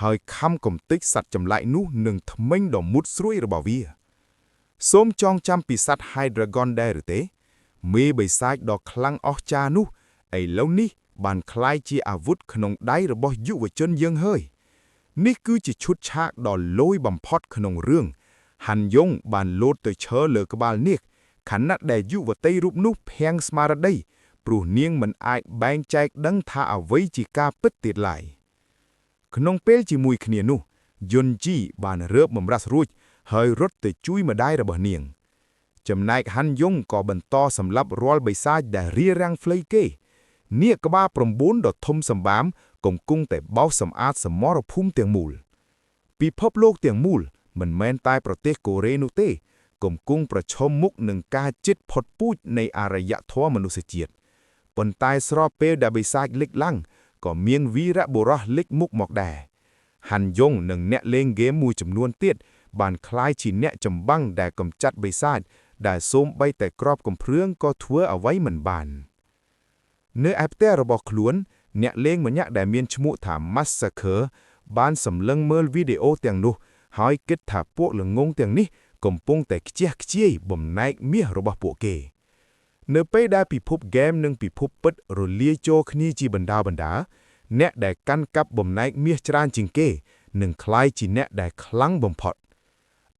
ហើយខំកំទេចសត្វចម្លែកនោះនឹងធ្មេញដ៏មុតស្រួយរបស់វា សូមចងចាំពីសត្វ Hydragon ដែរឬទេ មេបិសាចដ៏ខ្លាំងអស្ចារ្យនោះឥឡូវនេះបានក្លាយជាអាវុធក្នុងដៃរបស់យុវជនយើងហើយនេះគឺជាឈុតឆាកដ៏លយបំផុតក្នុងរឿងហាន់យ៉ុងបានលោតទៅឈរលើក្បាលនាគខណៈដែលយុវតីរូបនោះភាំងស្មារតីព្រោះនាងមិនអាចបែងចែកដឹងថាអ្វីជាការពិតទៀតឡើយក្នុងពេលជាមួយគ្នានោះយុនជីបានរើបបំរាស់រួចហើយរត់ទៅជួយម្ដាយរបស់នាង ចំណែកហាន់យ៉ុងក៏បន្តសម្លាប់រាល់បិសាចដែលរារាំងផ្លូវគេ នាគក្បាល9ដ៏ធំសម្បាមកំពុងតែបោសសម្អាតសមរភូមិទាំងមូល ពិភពលោកទាំងមូលមិនមែនតែប្រទេសកូរ៉េនោះទេកំពុងប្រឈមមុខនឹងការជិតផុតពូជនៃអរិយធម៌មនុស្សជាតិប៉ុន្តែស្របពេលដែលបិសាចលេចឡើងក៏មានវីរបុរសលេចមុខមកដែរហាន់យ៉ុងនិងអ្នកលេងហ្គេមមួយចំនួនទៀតបានក្លាយជាអ្នកចម្បាំងដែលកម្ចាត់បិសាចដែលសូម្បីតែក្របកំព្រឿងក៏ធ្វើអ្វីមិនបាន នៅឯផ្ទះរបស់ខ្លួន អ្នកលេងម្នាក់ដែលមានឈ្មោះថា Massacre បានសម្លឹងមើលវីដេអូទាំងនោះ ហើយគិតថាពួកល្ងង់ទាំងនេះកំពុងតែខ្ជះខ្ជាយបំណែកមាសរបស់ពួកគេ នៅពេលដែលពិភពហ្គេមនិងពិភពពិតរលាយចូលគ្នាជាបណ្ដាបណ្ដាអ្នកដែលកាន់កាប់បំណែកមាសច្រើនជាងគេនឹងក្លាយជាអ្នកដែលខ្លាំងបំផុត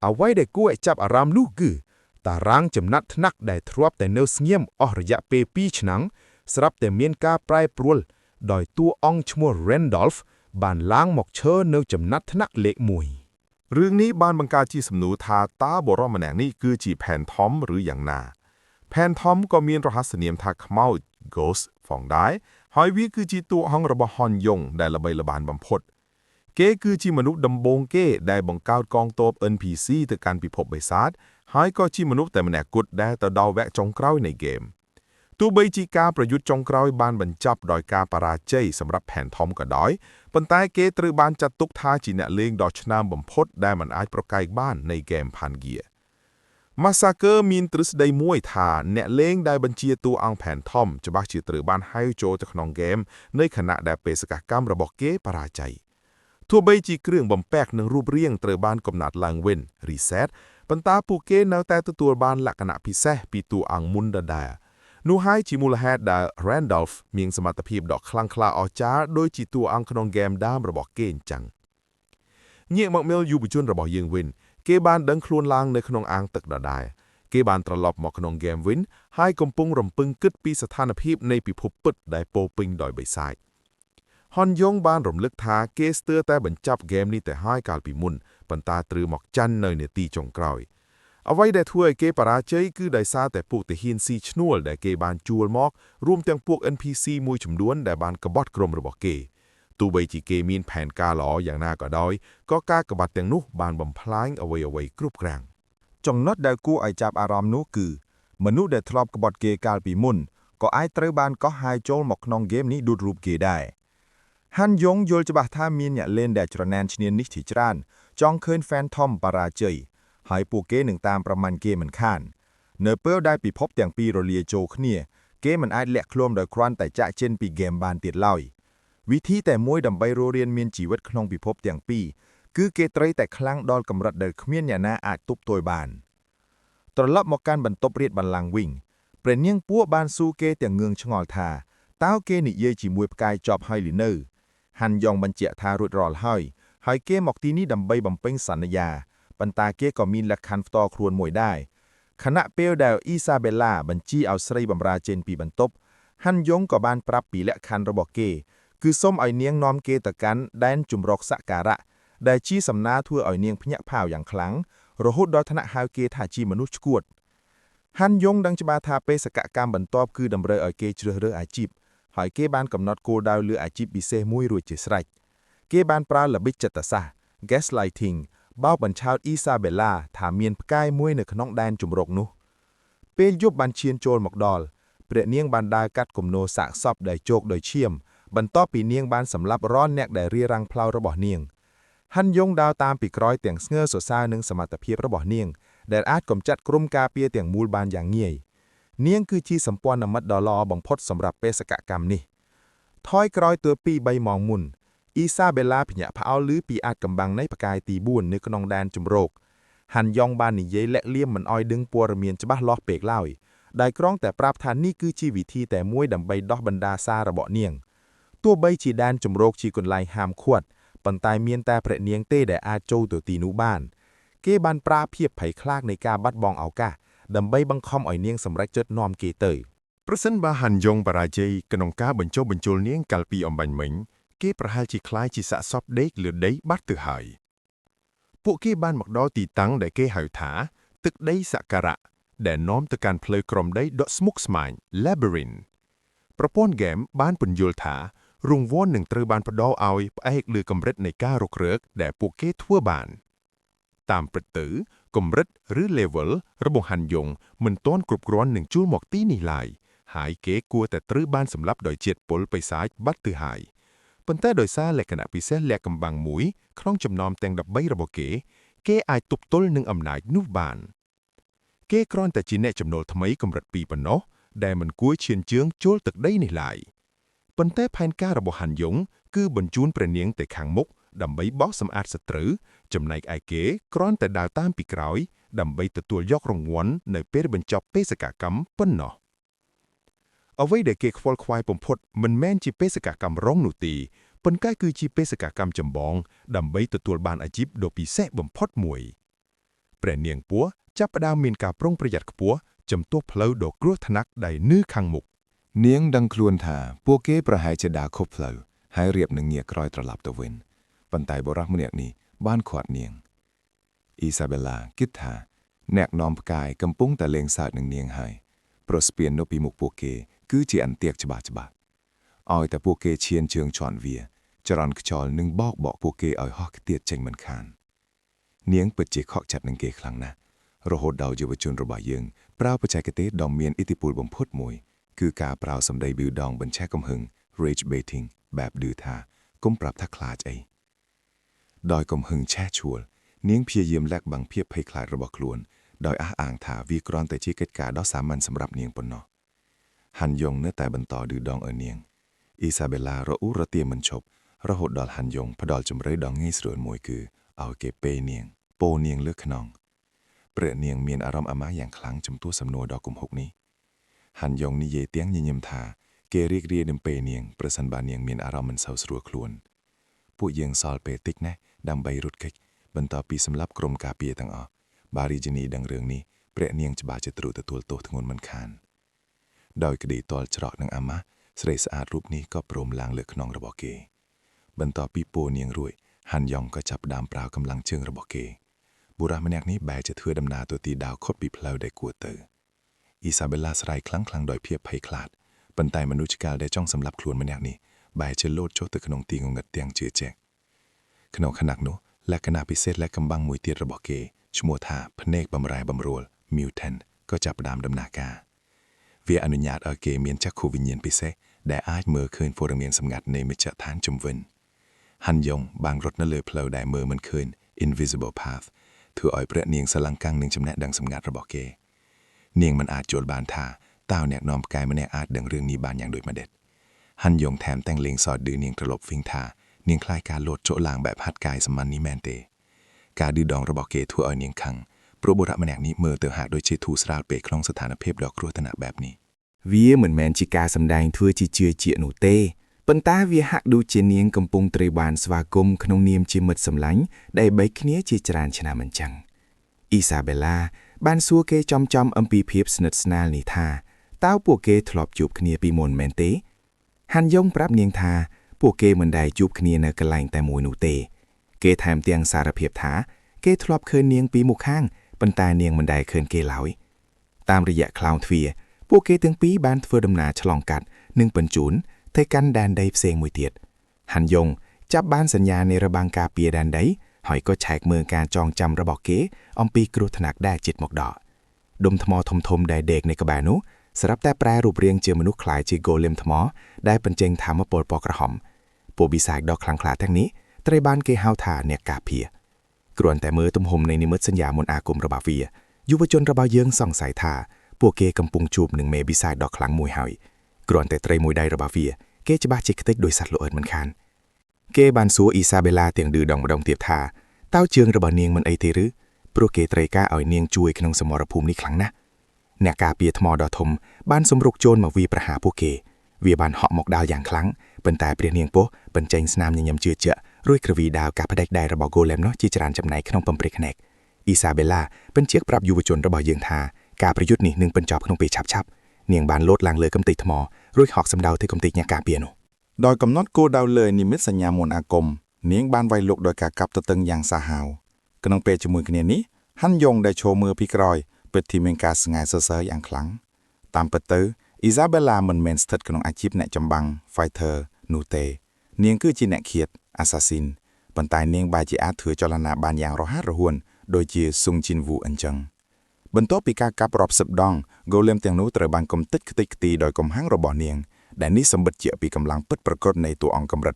អ្វីដែលគួរឲ្យចាប់អារម្មណ៍នោះគឺតារាងចំណាត់ថ្នាក់ដែលធ្លាប់តែនៅស្ងៀមអស់រយៈពេល2ឆ្នាំស្រាប់តែមានការប្រែប្រួលដោយតួអង្គឈ្មោះ Randolph បានឡើងមកឈរនៅចំណាត់ថ្នាក់លេខ1 រឿងនេះបានបង្កើតជាសំណួរថាតើបុរសម្នាក់នេះគឺជា Phantom ឬយ៉ាងណា Phantom ក៏មានរហស្សនាមថាខ្មោច Ghost ផងដែរហើយវាគឺជាតួអង្គរបស់ហនយ៉ុងដែលល្បីល្បាញបំផុត គេគឺជាមនុស្សដំបូងគេដែលបង្កើតកងទ័ព NPC ទៅកាន់ពិភពបិសាចហើយក៏ជាមនុស្សតែម្នាក់គត់ដែលទៅដល់វគ្គចុងក្រោយនៃហ្គេមទោះបីជាការប្រយុទ្ធចុងក្រោយបានបញ្ចប់ដោយការបរាជ័យសម្រាប់ Phantom ក៏ដោយប៉ុន្តែគេត្រូវបានចាត់ទុកថាជាអ្នកលេងដ៏ឆ្នើមបំផុតដែលមិនអាចប្រកែកបាននៃហ្គេម Pangea Massacre មានទ្រឹស្ដីមួយថាអ្នកលេងដែលបញ្ជាតួអង្គ Phantom ច្បាស់ជាត្រូវបានហៅចូលទៅក្នុងហ្គេមនៅខណៈដែលបេសកកម្មរបស់គេបរាជ័យទោះបីជាគ្រឿងបំពាក់និងរូបរាងត្រូវបានកំណត់ឡើងវិញ reset ប៉ុន្តែពួកគេនៅតែទទួលបានលក្ខណៈពិសេសពីតួអង្គមុនដដែលនោះហើយជាមូលហេតុដែល Randolph មានសមត្ថភាពដ៏ខ្លាំងក្លាអស្ចារ្យដូចជាតួអង្គក្នុងហ្គេមដើមរបស់គេអញ្ចឹងងាកមកមើលយុវជនរបស់យើងវិញគេបានដឹងខ្លួនឡើងនៅក្នុងអាងទឹកដដែលគេបានត្រឡប់មកក្នុងហ្គេមវិញហើយកំពុងរំពឹងគិតពីស្ថានភាពនៃពិភពពិតដែលពោរពេញដោយបិសាចហនយ៉ុងបានរំលឹកថាគេស្ទើរតែបញ្ចប់ហ្គេមនេះទៅហើយកាលពីមុនប៉ុន្តែត្រូវមកចាញ់នៅនាទីចុងក្រោយអ្វីដែលធ្វើឲ្យគេបរាជ័យគឺដោយសារតែពួកទាហានស៊ីឈ្នួលដែលគេបានជួលមករួមទាំងពួក NPC មួយចំនួនដែលបានក្បត់ក្រុមរបស់គេទោះបីជាគេមានផែនការល្អយ៉ាងណាក៏ដោយក៏ការក្បត់ទាំងនោះបានបំផ្លាញអ្វីៗគ្រប់គ្រាំង ចំណុចដែលគួរឲ្យចាប់អារម្មណ៍នោះគឺមនុស្សដែលធ្លាប់ក្បត់គេកាលពីមុនក៏អាចត្រូវបានកោះហៅចូលមកក្នុងហ្គេមនេះដូចរូបគេដែរហាន់យ៉ុងយល់ច្បាស់ថាមានអ្នកលេងដែលច្រណែនឈ្នាននេះជាច្រើនចង់ឃើញ Phantom បរាជ័យហើយពួកគេនឹងតាមប្រមាញ់គេមិនខាន នៅពេលដែលពិភពទាំងពីររលាយចូលគ្នា គេមិនអាចលាក់ខ្លួនដោយគ្រាន់តែចាក់ចេញពីហ្គេមបានទៀតឡើយវិធីតែមួយដើម្បីរស់រានមានជីវិតក្នុងពិភពទាំងពីរគឺគេត្រូវតែខ្លាំងដល់កម្រិតដែលគ្មានអ្នកណាអាចទប់ទល់បាន ត្រឡប់មកកាន់បន្ទប់រាជបល្ល័ង្កវិញព្រះនាងពស់បានសួរគេទាំងងឿងឆ្ងល់ថាតើគេនិយាយជាមួយផ្កាយចប់ហើយឬនៅហាន់យ៉ងបញ្ជាក់ថារួចរាល់ហើយហើយគេមកទីនេះដើម្បីបំពេញសន្យាប៉ុន្តែគេក៏មានលក្ខខណ្ឌផ្ទាល់ខ្លួនមួយដែរខណៈពេលដែលអ៊ីសាបេឡាបញ្ជាឲ្យស្រីបម្រើចេញពីបន្ទប់ហាន់យ៉ងក៏បានប្រាប់ពីលក្ខខណ្ឌរបស់គេគឺសូមឲ្យនាងនាំគេទៅកាន់ដែនជម្រកសក្ការៈដែលជាសំណាធ្វើឲ្យនាងភ្ញាក់ផ្អើលយ៉ាងខ្លាំងរហូតដល់ថ្នាក់ហៅគេថាជាមនុស្សឆ្កួតហាន់យ៉ុងដឹងច្បាស់ថាបេសកកម្មបន្ទាប់គឺតម្រូវឲ្យគេជ្រើសរើសអាជីពហើយគេបានកំណត់គោលដៅលើអាជីពពិសេសមួយរួចជាស្រេចគេបានប្រើល្បិចចិត្តសាស្ត្រ gaslighting បោកបញ្ឆោតអ៊ីសាបេឡាថាមានផ្កាយមួយនៅក្នុងដែនជម្រកនោះពេលយប់បានឈានចូលមកដល់ព្រះនាងបានដើរកាត់គំនរសាកសពដែលជោគដោយឈាមបន្ទាប់ពីនាងបានសម្លាប់រាល់អ្នកដែលរារាំងផ្លូវរបស់នាងហាន់យ៉ុងដើរតាមពីក្រោយទាំងស្ងើសរសើរនឹងសមត្ថភាពរបស់នាងដែលអាចកម្ចាត់ក្រុមការពារទាំងមូលបានយ៉ាងងាយនាងគឺជាសម្ព័ន្ធមិត្តដ៏ល្អបំផុតសម្រាប់បេសកកម្មនេះថយក្រោយទៅពី3ម៉ោងមុនអ៊ីសាបេឡាភ្ញាក់ផ្អើលឮពីអាចកំបាំងនៃផ្កាយទី4នៅក្នុងដែនជម្រកហាន់យ៉ុងបាននិយាយលាក់លៀមមិនអោយដឹងព័ត៌មានច្បាស់លាស់ពេកឡើយដែលក្រុងតែប្រាប់ថានេះគឺជាវិធីតែមួយដើម្បីដោះបណ្ដាសាររបស់នាងទោះបីជាដែនជម្រកជាកន្លែងហាមឃាត់ប៉ុន្តែមានតែព្រះនាងទេដែលអាចចូលទៅទីនោះបានគេបានប្រើភាពភ័យខ្លាចនៃការបាត់បង់ឱកាសដើម្បីបង្ខំឲ្យនាងសម្រេចចិត្តនាំគេទៅ ប្រសិនបើហាន់យ៉ុងបរាជ័យក្នុងការបញ្ចុះបញ្ចូលនាងកាលពីអំបញ្ញមិញគេប្រហែលជាក្លាយជាសាកសពដេកលើដីបាត់ទៅហើយពួកគេបានមកដល់ទីតាំងដែលគេហៅថា ទឹកដីសក្ការៈដែលនាំទៅកាន់ផ្លូវក្រោមដីដ៏ស្មុគស្មាញ Labyrinth ប្រព័ន្ធហ្គេមបានពន្យល់ថារង្វាន់នឹងត្រូវបានផ្ដល់ឲ្យផ្អែកលើកម្រិតនៃការរុករកដែលពួកគេធ្វើបាន តាមពិតទៅកម្រិតឬ level របស់ហាន់យ៉ុងមិនទាន់គ្រប់គ្រាន់នឹងជួលមកទីនេះឡើយហើយគេគួរតែត្រូវបានសម្លាប់ដោយជាតិពុលបិសាចបាត់ទៅហើយប៉ុន្តែដោយសារលក្ខណៈពិសេសលាក់កំបាំងមួយក្នុងចំណោមទាំង13របស់គេ គេអាចទប់ទល់នឹងអំណាចនោះបាន គេគ្រាន់តែជាអ្នកចំណូលថ្មីកម្រិត2ប៉ុណ្ណោះដែលមិនគួរឈានជើងចូលទឹកដីនេះឡើយប៉ុន្តែផែនការរបស់ហាន់យ៉ុងគឺបញ្ជូនព្រះនាងទៅខាងមុខដើម្បីបោសសម្អាតសត្រូវចំណែកឯគេគ្រាន់តែដើរតាមពីក្រោយដើម្បីទទួលយករង្វាន់នៅពេលបញ្ចប់បេសកកម្មប៉ុណ្ណោះអ្វីដែលគេខ្វល់ខ្វាយបំផុតមិនមែនជាបេសកកម្មរងនោះទេប៉ុន្តែគឺជាបេសកកម្មចម្បងដើម្បីទទួលបានអាជីពដ៏ពិសេសបំផុតមួយព្រះនាងពស់ចាប់ផ្ដើមមានការប្រុងប្រយ័ត្នខ្ពស់ចំពោះផ្លូវដ៏គ្រោះថ្នាក់ដែលនៅខាងមុខ នាងដឹងខ្លួនថាពួកគេប្រហែលជាដើរខុសផ្លូវហើយរៀបនឹងងាកក្រោយត្រឡប់ទៅវិញប៉ុន្តែបុរសម្នាក់នេះបានឃាត់នាងអ៊ីសាបេឡាគិតថាអ្នកនាំផ្កាយកំពុងតែលេងសើចនឹងនាងហើយព្រោះស្ពាននៅពីមុខពួកគេគឺជាអន្ទាក់ច្បាស់ច្បាស់ឲ្យតែពួកគេឈានជើងជាន់វាចរន្តខ្យល់នឹងបោកបក់ពួកគេឲ្យហោះខ្ទាតចេញមិនខាននាងពិតជាខកចិត្តនឹងគេខ្លាំងណាស់រហូតដល់យុវជនរបស់យើងប្រើបច្ចេកទេសដ៏មានឥទ្ធិពលបំផុតមួយ គឺការប្រើសម្ដីប៊ឺដងបញ្ឆេះកំហឹង rage baiting បែបឌឺថាកុំប្រាប់ថាខ្លាចអីដោយកំហឹងឆេះឆួល នាងព្យាយាមលាក់បាំងភាពភ័យខ្លាចរបស់ខ្លួន ដោយអះអាងថាវាគ្រាន់តែជាកិច្ចការដ៏សាមញ្ញសម្រាប់នាងប៉ុណ្ណោះហាន់យ៉ុងនៅតែបន្តឌឺដងឲ្យនាងអ៊ីសាបេឡារអ៊ូរទាមិនឈប់រហូតដល់ហាន់យ៉ុងផ្ដល់ជំរឿដ៏ងាយស្រួលមួយគឺឲ្យគេពេនាងពោនាងលើខ្នងព្រះនាងមានអារម្មណ៍អាម៉ាស់យ៉ាងខ្លាំងចំពោះសំណួរដ៏គំហុកនេះហាន់យ៉ុងនិយាយទាំងញញឹមថាគេរីករាយនឹងពេលនាងប្រសិនបើនាងមានអារម្មណ៍មិនសូវស្រួលខ្លួនពួកយើងសល់ពេលតិចណាស់ដើម្បីរត់គេចបន្ទាប់ពីសម្លាប់ក្រុមការពារទាំងអស់បារីជីនីដឹងរឿងនេះព្រះនាងច្បាស់ជាត្រូវទទួលទោសធ្ងន់មិនខានដោយក្តីតល់ច្រកនឹងអាម៉ាស់ស្រីស្អាតរូបនេះក៏ព្រមឡើងលើខ្នងរបស់គេបន្ទាប់ពីពោនាងរួចហាន់យ៉ងក៏ចាប់ផ្ដើមប្រើកម្លាំងជើងរបស់គេបុរសម្នាក់នេះបែរជាធ្វើដំណើរទៅទីដាវខុតពីផ្លូវដែលគួរទៅអ៊ីសាបេឡាស្រែកខ្លាំងៗដោយភាពភ័យខ្លាចប៉ុន្តែមនុស្សឆ្កាលដែលចង់សម្លាប់ខ្លួនម្នាក់នេះបែរជាលោតចុះទៅក្នុងទីងងឹតទាំងជឿជាក់ក្នុងខណៈនោះលក្ខណៈពិសេសและកំបាំងមួយទៀតរបស់គេឈ្មោះថាភ្នែកបំរែបំរួល Mutant ក៏ចាប់ផ្ដើមដំណើរការវាអនុញ្ញាតឲ្យគេមានចក្ខុវិញ្ញាណពិសេសដែលអាចមើលឃើញព័ត៌មានសម្ងាត់នៃមជ្ឈដ្ឋានជំវិញហាន់យ៉ុងបានរត់នៅលើផ្លូវដែលមើលមិនឃើញ Invisible Path ធ្វើឲ្យព្រះនាងសលង្កាំងនឹងចំណេះដឹងសម្ងាត់របស់គេនាងមិនអាចយល់បានថាតើអ្នកនាំផ្កាយម្នាក់អាចដឹងរឿងនេះបានយ៉ាងដូចម្តេចហាន់យ៉ុងថែមទាំងលេងសើចឌឺនាងត្រឡប់វិញថានាងខ្លាចការលោតចុះឡើងបែបហាត់កាយសាមញ្ញនេះមែនទេការឌឺដងរបស់គេធ្វើឲ្យនាងខឹងព្រោះបុរសម្នាក់នេះមើលទៅហាក់ដូចជាធូរស្រាលពេកក្នុងស្ថានភាពដ៏គ្រោះថ្នាក់បែបនេះ វាមិនមែនជាការសម្ដែងធ្វើជាជឿជាក់នោះទេប៉ុន្តែវាហាក់ដូចជានាងកំពុងត្រូវបានស្វាគមន៍ក្នុងនាមជាមិត្តសម្លាញ់ដែលបែកគ្នាជាច្រើនឆ្នាំអញ្ចឹងអ៊ីសាបេឡាបានសួរគេចំចំអំពីភាពស្និទ្ធស្នាលនេះថាតើពួកគេធ្លាប់ជួបគ្នាពីមុនមែនទេហាន់យ៉ុងប្រាប់នាងថាពួកគេមិនដែលជួបគ្នានៅកន្លែងតែមួយនោះទេ គេថែមទាំងសារភាពថាគេធ្លាប់ឃើញនាងពីមុខខាងប៉ុន្តែនាងមិនដែលឃើញគេឡើយតាមរយៈខ្លោងទ្វារពួកគេទាំងពីរបានធ្វើដំណើរឆ្លងកាត់និងបញ្ជូនទៅកាន់ដែនដីផ្សេងមួយទៀតហាន់យ៉ុងចាប់បានសញ្ញានៃរបាំងការពារដែនដីហើយក៏ឆែកមើលការចងចាំរបស់គេអំពីគ្រោះថ្នាក់ដែលជិតមកដល់ដុំថ្មធំធំដែលដេកនៅក្បែរនោះស្រាប់តែប្រែរូបរាងជាមនុស្សคล้ายជាហ្គោលឹមថ្មដែលបញ្ចេញធម៌ពលពណ៌ក្រហមពួកបិសាចដ៏ខ្លាំងក្លាទាំងនេះត្រូវបានគេហៅថាអ្នកការពារគ្រាន់តែមើលទំហំនៃនិមិត្តសញ្ញាមន្តអាគមរបស់វាយុវជនរបស់យើងសង្ស័យថាពួកគេកំពុងជួបនឹងមេបិសាចដ៏ខ្លាំងមួយហើយគ្រាន់តែត្រីមួយដៃរបស់វាគេច្បាស់ជាខ្ទេចដោយសត្វល្អិតមិនខានគេបានសួរអ៊ីសាបេឡាទាំងឌឺដងម្ដងទៀតថាតើជើងរបស់នាងមិនអីទេឬព្រោះគេត្រូវការឲ្យនាងជួយក្នុងសមរភូមិនេះខ្លាំងណាស់អ្នកការពារថ្មដ៏ធំបានសម្រុកចូលមកវាប្រហារពួកគេវាបានហក់មកដល់យ៉ាងខ្លាំងប៉ុន្តែព្រះនាងពោះបញ្ចេញស្នាមញញឹមជឿជាក់រួចក្រវីដាវការផ្ដេកដៃរបស់ Golem នោះជាច្រើនចំណែកក្នុងបំព្រិចភ្នែកអ៊ីសាបេឡាបញ្ជាក់ប្រាប់យុវជនរបស់យើងថាការប្រយុទ្ធនេះនឹងបញ្ចប់ក្នុងពេលឆាប់ៗនាងបានលោតឡើងលើកំទេចថ្មរួចហក់សម្ដៅទៅកំទេចអ្នកការពារនោះ ដោយកំណត់គោលដៅលើនិមិត្តសញ្ញាមន្តអាគមនាងបានវាយលុកដោយការកាប់ទទឹងយ៉ាងសាហាវក្នុងពេលជាមួយគ្នានេះហាន់យ៉ុងដែលឈរមើលពីក្រោយពិតជាមានការស្ងែសរសើរយ៉ាងខ្លាំងតាមពិតទៅអ៊ីសាបេឡាមិនមែនស្ថិតក្នុងអាជីពអ្នកចម្បាំង fighter នោះទេ នាងគឺជាអ្នកឃាត assassin ប៉ុន្តែនាងបែរជាអាចធ្វើចលនាបានយ៉ាងរហ័សរហួនដូចជាស៊ុងជីនវូអញ្ចឹងបន្ទាប់ពីការកាប់រាប់សិបដង Golem ទាំងនោះត្រូវបានកំទេចខ្ទេចខ្ទីដោយកំហាំងរបស់នាងដែលនេះសម្បិតជាពីកម្លាំងពិតប្រាកដនៃតួអង្គកម្រិត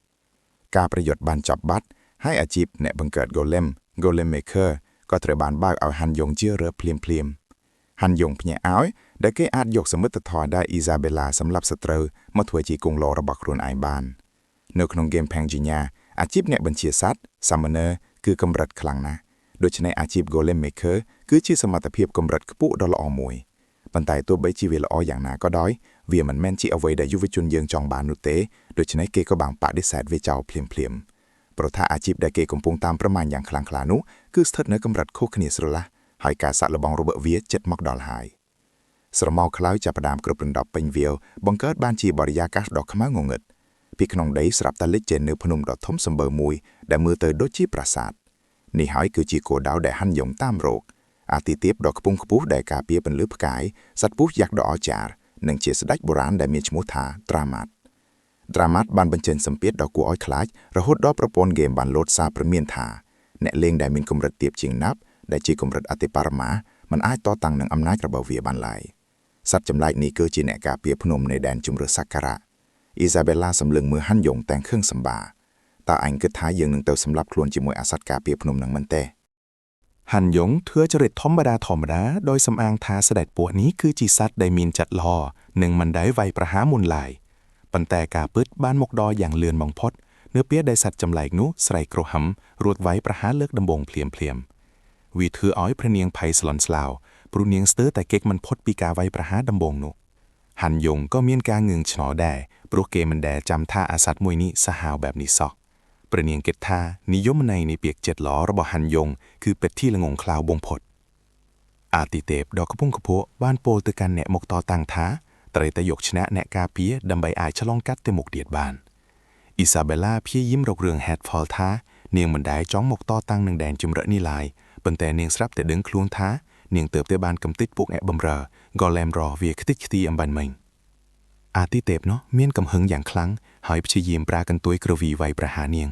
8ការប្រយុទ្ធបានចប់បាត់ហើយអាជីពអ្នកបង្កើត Golem Golem Maker ក៏ត្រូវបានបើកឲ្យហាន់យ៉ុងជារើភ្លាមភ្លាមហាន់យ៉ុងភ្ញាក់ឲ្យដែលគេអាចយកសមិទ្ធផលដែលអ៊ីសាបេឡាសម្រាប់សត្រូវមកធ្វើជាគងឡរបស់ខ្លួនឯងបាន នៅក្នុងហ្គេម Pangina អាជីពអ្នកបញ្ជាសត្វ Summoner គឺកម្រិតខ្លាំងណាស់ដូច្នេះអាជីព Golem Maker គឺជាសមត្ថភាពកម្រិតខ្ពស់ដ៏ល្អមួយប៉ុន្តែទោះបីជាវាល្អយ៉ាងណាក៏ដោយវាមិនមែនជាអ្វីដែលយុវជនយើងចង់បាននោះទេដូច្នេះគេក៏បានបដិសេធវាចោលភ្លាមភ្លាមព្រោះថាអាជីពដែលគេកំពុងតាមប្រមាញយ៉ាងខ្លាំងក្លានោះគឺស្ថិតនៅកម្រិតខុសគ្នាស្រឡះហើយការសាក់លបងរបស់វាចិត្តមកដល់ហើយស្រមោលខ្លោចចាប់ផ្ដើមគ្រប់រណ្ដប់ពេញវាលបង្កើតបានជាបរិយាកាសដ៏ខ្មៅងងឹតពីក្នុងដីស្រាប់តែលេចចេញនៅភ្នំដ៏ធំសម្បើមួយដែលមើលទៅដូចជាប្រាសាទនេះហើយគឺជាគោលដៅដែលហាន់យ៉ុងតាមរោគអាទិទេពដ៏ខ្ពង់ខ្ពស់ដែលការពារពន្លឺផ្កាយសត្វពស់យ៉ាក់ដ៏អស្ចារ្យនិងជាស្ដេចបុរាណដែលមានឈ្មោះថាត្រាម៉ាត់ត្រាម៉ាត់បានបញ្ចេញសម្ពាធដ៏គួរឲ្យខ្លាចរហូតដល់ប្រព័ន្ធហ្គេមបានលោតសារព្រមានថាអ្នកលេងដែលមានកម្រិតទាបជាងណាប់ដែលជាកម្រិតអតិបរមាមិនអាចតតាំងនឹងអំណាចរបស់វាបានឡើយសត្វចម្លែកនេះគឺជាអ្នកការពារភ្នំនៃដែនជម្រើសសក្ការៈអ៊ីសាបេឡាសម្លឹងមើលហាន់យ៉ុងទាំងខឹងសម្បាតើអញគិតថាយើងនឹងទៅសម្លាប់ខ្លួនជាមួយអាសត្វការពារភ្នំនឹងមែនទេ ហាន់យ៉ុងធ្វើចរិតធម្មតាធម្មតាដោយសំអាងថាស្ដេចពស់នេះគឺជាសត្វដែលមានចិត្តល្អនិងមិនដែលវាយប្រហារមុនឡើយប៉ុន្តែការពិតបានមកដល់យ៉ាងលឿនបំផុតនៅពេលដែលសត្វចម្លែកនោះស្រែកគ្រហឹមរួចវាយប្រហារលើកដំបូងភ្លាមភ្លាមៗវាធ្វើឲ្យព្រះនាងភ័យស្លន់ស្លោព្រោះនាងស្ទើរតែគេចមិនផុតពីការវាយប្រហារដំបូងនោះហាន់យ៉ុងក៏មានការងឿងឆ្ងល់ដែរព្រោះគេមិនដែលចាំថាអាសត្វមួយនេះសាហាវបែបនេះសោះព្រះនាងគិតថានិយមន័យនៃពាក្យចិត្តល្អរបស់ហាន់យ៉ុងគឺពិតទីល្ងងខ្លៅបំផុត អាទិទេពដ៏ខ្ពង់ខ្ពស់បានពោលទៅកាន់អ្នកមកតតាំងថាត្រូវតែយកឈ្នះអ្នកការពារដើម្បីអាចឆ្លងកាត់ទៅមុខទៀតបានអ៊ីសាបេឡាព្យាយាមរករឿងហេតុផលថានាងមិនដែលចង់មកតតាំងនឹងដែនជម្រកនេះឡើយប៉ុន្តែនាងស្រាប់តែដឹងខ្លួនថានាងទើបតែបានកំទេចពួកអ្នកបម្រើ Golem រវាខ្ទេចខ្ទីអំបញ្ញមិញអាទិទេពនោះមានកំហឹងយ៉ាងខ្លាំងហើយព្យាយាមប្រើកន្ទុយគ្រវីវាយប្រហារនាង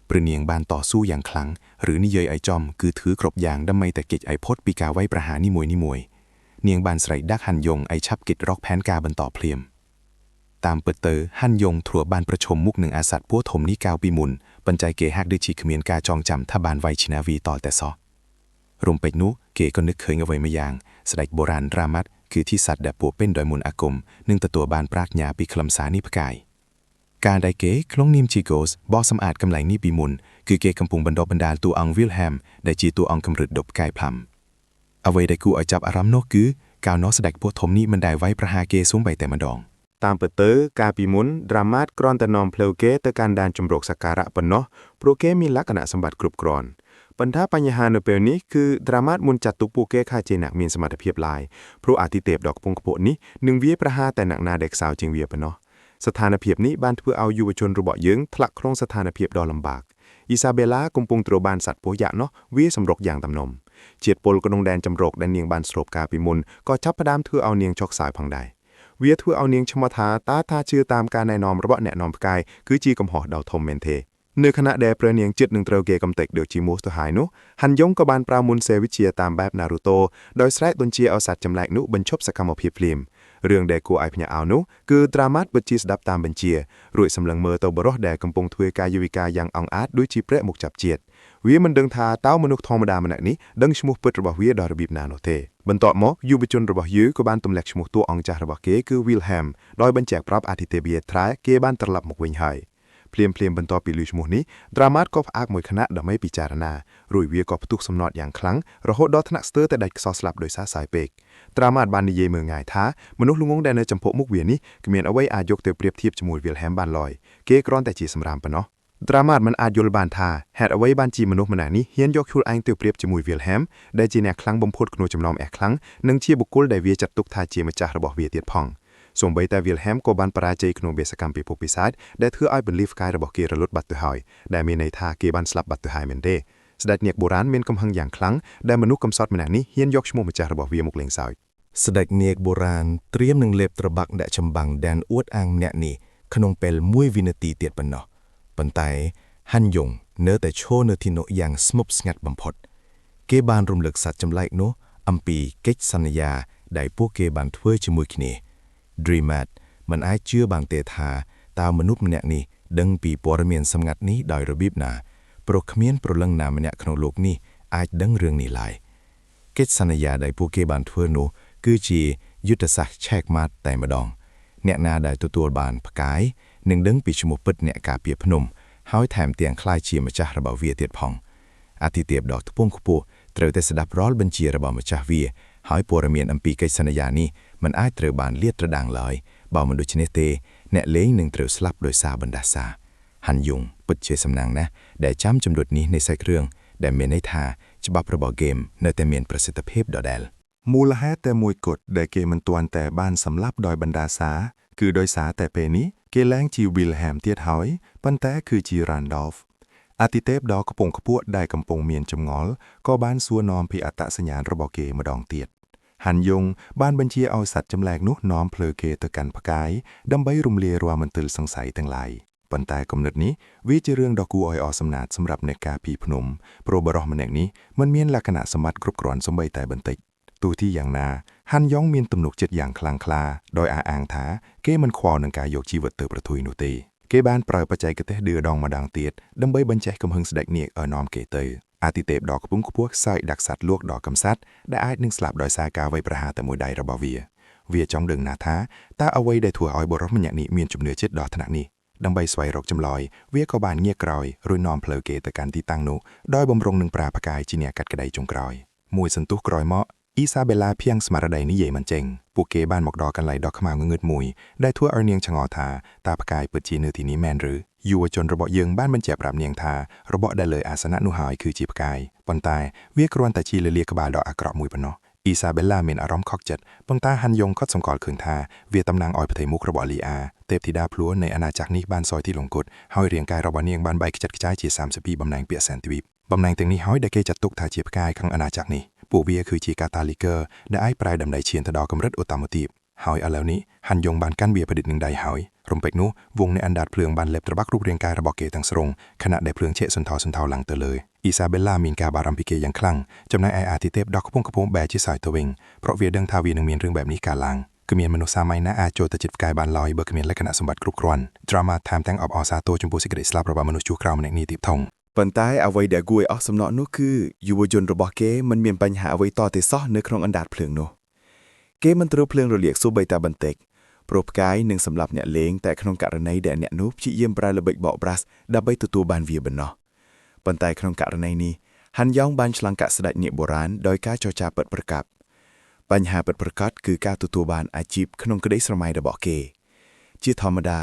ព្រះនាងបានតស៊ូយ៉ាងខ្លាំងឬនិយាយឲ្យចំគឺធ្វើគ្រប់យ៉ាងដើម្បីតែគេចឲ្យផុតពីការវាយប្រហារនីមួយៗនាងបានស្រែកដាក់ហាន់យ៉ុងឲ្យឆាប់គិតរកផែនការបន្តភ្លាមតាមពិតទៅហាន់យ៉ុងធ្លាប់បានប្រឈមមុខនឹងអាសត្វពស់ធំនេះកាលពីមុនប៉ុន្តែគេហាក់ដូចជាគ្មានការចងចាំថាបានវាយឈ្នះវាតតែសោះរំពេចនោះគេក៏នឹកឃើញអ្វីមួយយ៉ាងស្ដេចបុរាណរ៉ាម៉ាត់គឺទីសត្វដែលពោរពេញដោយមន្តអាគមនឹងទទួលបានប្រាជ្ញាពីខ្លឹមសារនេះផ្កាយការដែលគេក្នុងនាមជា Ghost បោះសម្អាតកន្លែងនេះពីមុនគឺគេកំពុងបណ្ដុះបណ្ដាលតួអង្គ Wilhelm ដែលជាតួអង្គកម្រិតដប់ផ្កាយផ្លាំអ្វីដែលគួរឲ្យចាប់អារម្មណ៍នោះគឺកាលនោះស្ដេចពស់ធំនេះមិនដែលវាយប្រហារគេសូម្បីតែម្ដង តាមពិតទៅកាលពីមុនដ្រាម៉ាតគ្រាន់តែនាំផ្លូវគេទៅកាន់ដែនជម្រកសក្ការៈប៉ុណ្ណោះព្រោះគេមានលក្ខណៈសម្បត្តិគ្រប់គ្រាន់ប៉ុន្តែបញ្ហានៅពេលនេះគឺដ្រាម៉ាតមុនចាត់ទុកពួកគេថាជាអ្នកមានសមត្ថភាពឡើយព្រោះអាទិទេពដ៏ខ្ពង់ខ្ពស់នេះនឹងវាយប្រហារតែអ្នកណាដែលខ្សោយជាងវាប៉ុណ្ណោះស្ថានភាពនេះបានធ្វើឲ្យយុវជនរបស់យើងធ្លាក់ក្នុងស្ថានភាពដ៏លំបាកអ៊ីសាបេឡាកំពុងត្រូវបានសត្វពស់យ៉ាក់នោះវាសម្រុកយ៉ាងតំណំជាតិពុលក្នុងដែនជម្រកដែលនាងបានស្រូបកាលពីមុនក៏ចាប់ផ្ដើមធ្វើឲ្យនាងចុកខ្សោយផងដែរវាធ្វើឲ្យនាងឆ្មោះថាតើថាជឿតាមការណែនាំរបស់អ្នកនាំផ្កាយគឺជាកំហុសដ៏ធំមែនទេនៅខណៈដែលព្រះនាងចិត្តនឹងត្រូវគេកំទេចដូចជាមូសទៅហើយនោះហាន់យ៉ុងក៏បានប្រើមុនសេវិជាតាមបែបណារូតូដោយស្រែកបញ្ជាឲ្យសត្វចម្លែកនោះបញ្ឈប់សកម្មភាពភ្លាមរឿងដែលគួរឲ្យភ្ញាក់ផ្អើលនោះគឺដ្រាម៉ាតពិតជាស្ដាប់តាមបញ្ជារួចសម្លឹងមើលទៅបុរសដែលកំពុងធ្វើកាយវិការយ៉ាងអង់អាចដូចជាព្រះមុខចាប់ជាតិវាមិនដឹងថាតើមនុស្សធម្មតាម្នាក់នេះដឹងឈ្មោះពិតរបស់វាដល់របៀបណានោះទេបន្ទាប់មកយុវជនរបស់យើងក៏បានទម្លាក់ឈ្មោះតួអង្គចាស់របស់គេគឺ Wilhelm ដោយបញ្ជាក់ប្រាប់អាទិទេពយាត្រាគេបានត្រឡប់មកវិញហើយភ្លាមភ្លាមបន្ទាប់ពីឮឈ្មោះនេះដ្រាម៉ាតក៏ផ្អាកមួយខណៈដើម្បីពិចារណារួចវាក៏ផ្ទុះសំណត់យ៉ាងខ្លាំងរហូតដល់ថ្នាក់ស្ទើរតែដាច់ខ្សោះស្លាប់ដោយសារសាយពេកដ្រាម៉ាតបាននិយាយមើងងាយថាមនុស្សល្ងងដែលនៅចំពោះមុខវានេះគ្មានអ្វីអាចយកទៅប្រៀបធៀបជាមួយ Wilhelm បានឡើយគេគ្រាន់តែជាសម្រាមប៉ុណ្ណោះដ្រាម៉ាតមិនអាចយល់បានថាហេតុអ្វីបានជាមនុស្សម្នាក់នេះហ៊ានយកខ្លួនឯងទៅប្រៀបជាមួយ Wilhelm ដែលជាអ្នកខ្លាំងបំផុតក្នុងចំណោមអ្នកខ្លាំងនិងជាបុគ្គលដែលវាចាត់ទុកថាជាម្ចាស់របស់វាទៀតផងសូម្បីតែ Wilhelm ក៏បានបរាជ័យក្នុងវាសកម្មពិភពពិសាចដែលធ្វើឲ្យបន្លីផ្កាយរបស់គេរលត់បាត់ទៅហើយដែលមានន័យថាគេបានស្លាប់បាត់ទៅហើយមែនទេស្ដេចនាគបុរាណមានកំហឹងយ៉ាងខ្លាំងដែលមនុស្សកំសត់ម្នាក់នេះហ៊ានយកឈ្មោះម្ចាស់របស់វាមកលេងសើច ស្ដេចនាគបុរាណត្រៀមនឹងលេបត្របាក់ដាក់ចម្បាំងដែនអួតអាងម្នាក់នេះក្នុងពេលមួយវិនាទីទៀតប៉ុណ្ណោះប៉ុន្តែហាន់យ៉ុងនៅតែឈរនៅទីនោះយ៉ាងស្ងប់ស្ងាត់បំផុតគេបានរំលឹកសត្វចម្លែកនោះអំពីកិច្ចសន្យាដែលពួកគេបានធ្វើជាមួយគ្នា Dreamat មិនអាចជឿបានទេថាតើមនុស្សម្នាក់នេះដឹងពីព័ត៌មានសម្ងាត់នេះដោយរបៀបណាព្រោះគ្មានព្រលឹងណាម្នាក់ក្នុងលោកនេះអាចដឹងរឿងនេះឡើយកិច្ចសន្យាដែលពួកគេបានធ្វើនោះគឺជាយុទ្ធសាស្ត្រឆែកម៉ាត់តែម្ដងអ្នកណាដែលទទួលបានផ្កាយនឹងដឹងពីឈ្មោះពិតអ្នកការពារភ្នំហើយថែមទាំងក្លាយជាម្ចាស់របស់វាទៀតផងអាទិទេពដ៏ខ្ពង់ខ្ពស់ត្រូវតែស្ដាប់រាល់បញ្ជារបស់ម្ចាស់វាហើយព័ត៌មានអំពីកិច្ចសន្យានេះមិនអាចត្រូវបានលាតត្រដាងឡើយបើមិនដូច្នេះទេអ្នកលេងនឹងត្រូវស្លាប់ដោយសារបណ្ដាសាហាន់យុងពិតជាសំណាងណាស់ដែលចាំចំណុចនេះនៃសាច់រឿងដែលមានន័យថាច្បាប់របស់ហ្គេមនៅតែមានប្រសិទ្ធភាពដដែល មូលហេតុតែមួយគត់ដែលគេមិនទាន់តែបានសម្លាប់ដោយបណ្ដាសាគឺដោយសារតែពេលនេះគេឡើងជា Wilhelm ទៀតហើយប៉ុន្តែគឺជា Randolph អាទិទេពដ៏ខ្ពង់ខ្ពស់ដែលកំពុងមានចម្ងល់ក៏បានសួរនាំពីអត្តសញ្ញាណរបស់គេម្ដងទៀតហាន់យុងបានបញ្ជាឲ្យសត្វចម្លែកនោះនាំភ្លើគេទៅកាន់ផ្កាយដើម្បីរំលាយរាល់មន្ទិលសង្ស័យទាំងឡាយប៉ុន្តែគំនិតនេះវាជារឿងដ៏គួរឲ្យអស់សំណើចសម្រាប់អ្នកការពីភ្នំព្រោះបរិះម្នាក់នេះមិនមានលក្ខណៈសម្បត្តិគ្រប់គ្រាន់សូម្បីតែបន្តិចទោះទីយ៉ាងណាហាន់យ៉ុងមានទំនុកចិត្តយ៉ាងខ្លាំងក្លាដោយអះអាងថាគេមិនខ្វល់នឹងការយកជីវិតទៅប្រថុយនោះទេគេបានប្រើបច្ចេកទេសឌឺដងម្ដងទៀតដើម្បីបញ្ចេះកំហឹងស្ដេចនាគឲ្យនាំគេទៅ អាទិទេពដ៏ខ្ពង់ខ្ពស់សើចដាក់សត្វលោកដ៏កំសត់ដែលអាចនឹងស្លាប់ដោយសារការវាយប្រហារតែមួយដៃរបស់វា វាចង់ដឹងណាស់ថាតើអ្វីដែលធ្វើឲ្យបុរសម្នាក់នេះមានជំនឿចិត្តដល់ថ្នាក់នេះដើម្បីស្វែងរកចម្លើយវាក៏បានងាកក្រោយរួចនាំផ្លូវគេទៅកាន់ទីតាំងនោះដោយបំរុងនឹងប្រើផ្កាយជាអ្នកកាត់ក្តីចុងក្រោយមួយសន្ទុះក្រោយមកអ៊ីសាបេឡាភៀងស្មារតីនិយាយមិនចេញពួកគេបានមកដល់កន្លែងដ៏ខ្មៅងងឹតមួយដែលធ្វើឲ្យនាងឆ្ងល់ថាតើផ្កាយពិតជានៅទីនេះមែនឬយុវជនរបស់យើងបានបញ្ជាក់ប្រាប់នាងថារបស់ដែលលើអាសនៈនោះហើយគឺជាផ្កាយប៉ុន្តែវាគ្រាន់តែជាលលាដ៍ក្បាលដ៏អាក្រក់មួយប៉ុណ្ណោះអ៊ីសាបេឡាមានអារម្មណ៍ខកចិត្តប៉ុន្តែហាន់យ៉ុងក៏សម្គាល់ឃើញថាវាតំណាងឲ្យផ្ទៃមុខរបស់លីអាទេពធីតាភ្លួនៃអាណាចក្រនេះបានសោយទីលង្គតហើយរាងកាយរបស់នាងបានបែកខ្ចាត់ខ្ចាយជា32បំណែងពាក្យសែនទ្វីបបំណែងទាំងនេះហើយដែលគេចាត់ទុកថាជាផ្កាយក្នុងអាណាចក្រនេះពួកវាគឺជាកាតាលីកឺដែលអាចប្រែដំណៃឈានទៅដល់កម្រិតអូតាម៉ូទីបហើយឥឡូវនេះហាន់យ៉ុងបានកាន់វាប្រឌិតនឹងដៃហើយរំពេចនោះវងនៃអណ្ដាតភ្លើងបានលេបត្របាក់រូបរាងកាយរបស់គេទាំងស្រុងខណៈដែលភ្លើងឆេកសន្ធោសន្ធៅឡើងទៅលើអ៊ីសាបេឡាមានការបារម្ភពីគេយ៉ាងខ្លាំងចំណែកឯអាទិទេពដ៏ខ្ពង់ខ្ពស់បែរជាសើចទៅវិញព្រោះវាដឹងថាវានឹងមានរឿងបែបនេះកើតឡើងគ្មានមនុស្សសាមញ្ញណាអាចចូលទៅជិតផ្កាយបានឡើយបើគ្មានលក្ខណៈសម្បត្តិគ្រប់គ្រាន់ drama ថែមទាំងអបអរសាទរចំពោះសេចក្តីស្លាប់របស់មនុស្សជួសក្រោមម្នាក់នេះទៀតថង ប៉ុន្តែអ្វីដែលគួរឲ្យអស់សំណក់នោះគឺយុវជនរបស់គេមិនមានបញ្ហាអ្វីតទេសោះនៅក្នុងអណ្ដាតភ្លើងនោះគេមិនត្រូវភ្លើងរលាកសូម្បីតែបន្តិចព្រោះផ្កាយនឹងសម្លាប់អ្នកលេងតែក្នុងករណីដែលអ្នកនោះព្យាយាមប្រើល្បិចបោកប្រាស់ដើម្បីទទួលបានវាប៉ុណ្ណោះប៉ុន្តែក្នុងករណីនេះហាន់យ៉ងបានឆ្លងកាត់ស្ដេចនាគបុរាណដោយការចរចាពិតប្រាកដបញ្ហាពិតប្រាកដគឺការទទួលបានអាជីពក្នុងក្តីស្រមៃរបស់គេ ជាធម្មតា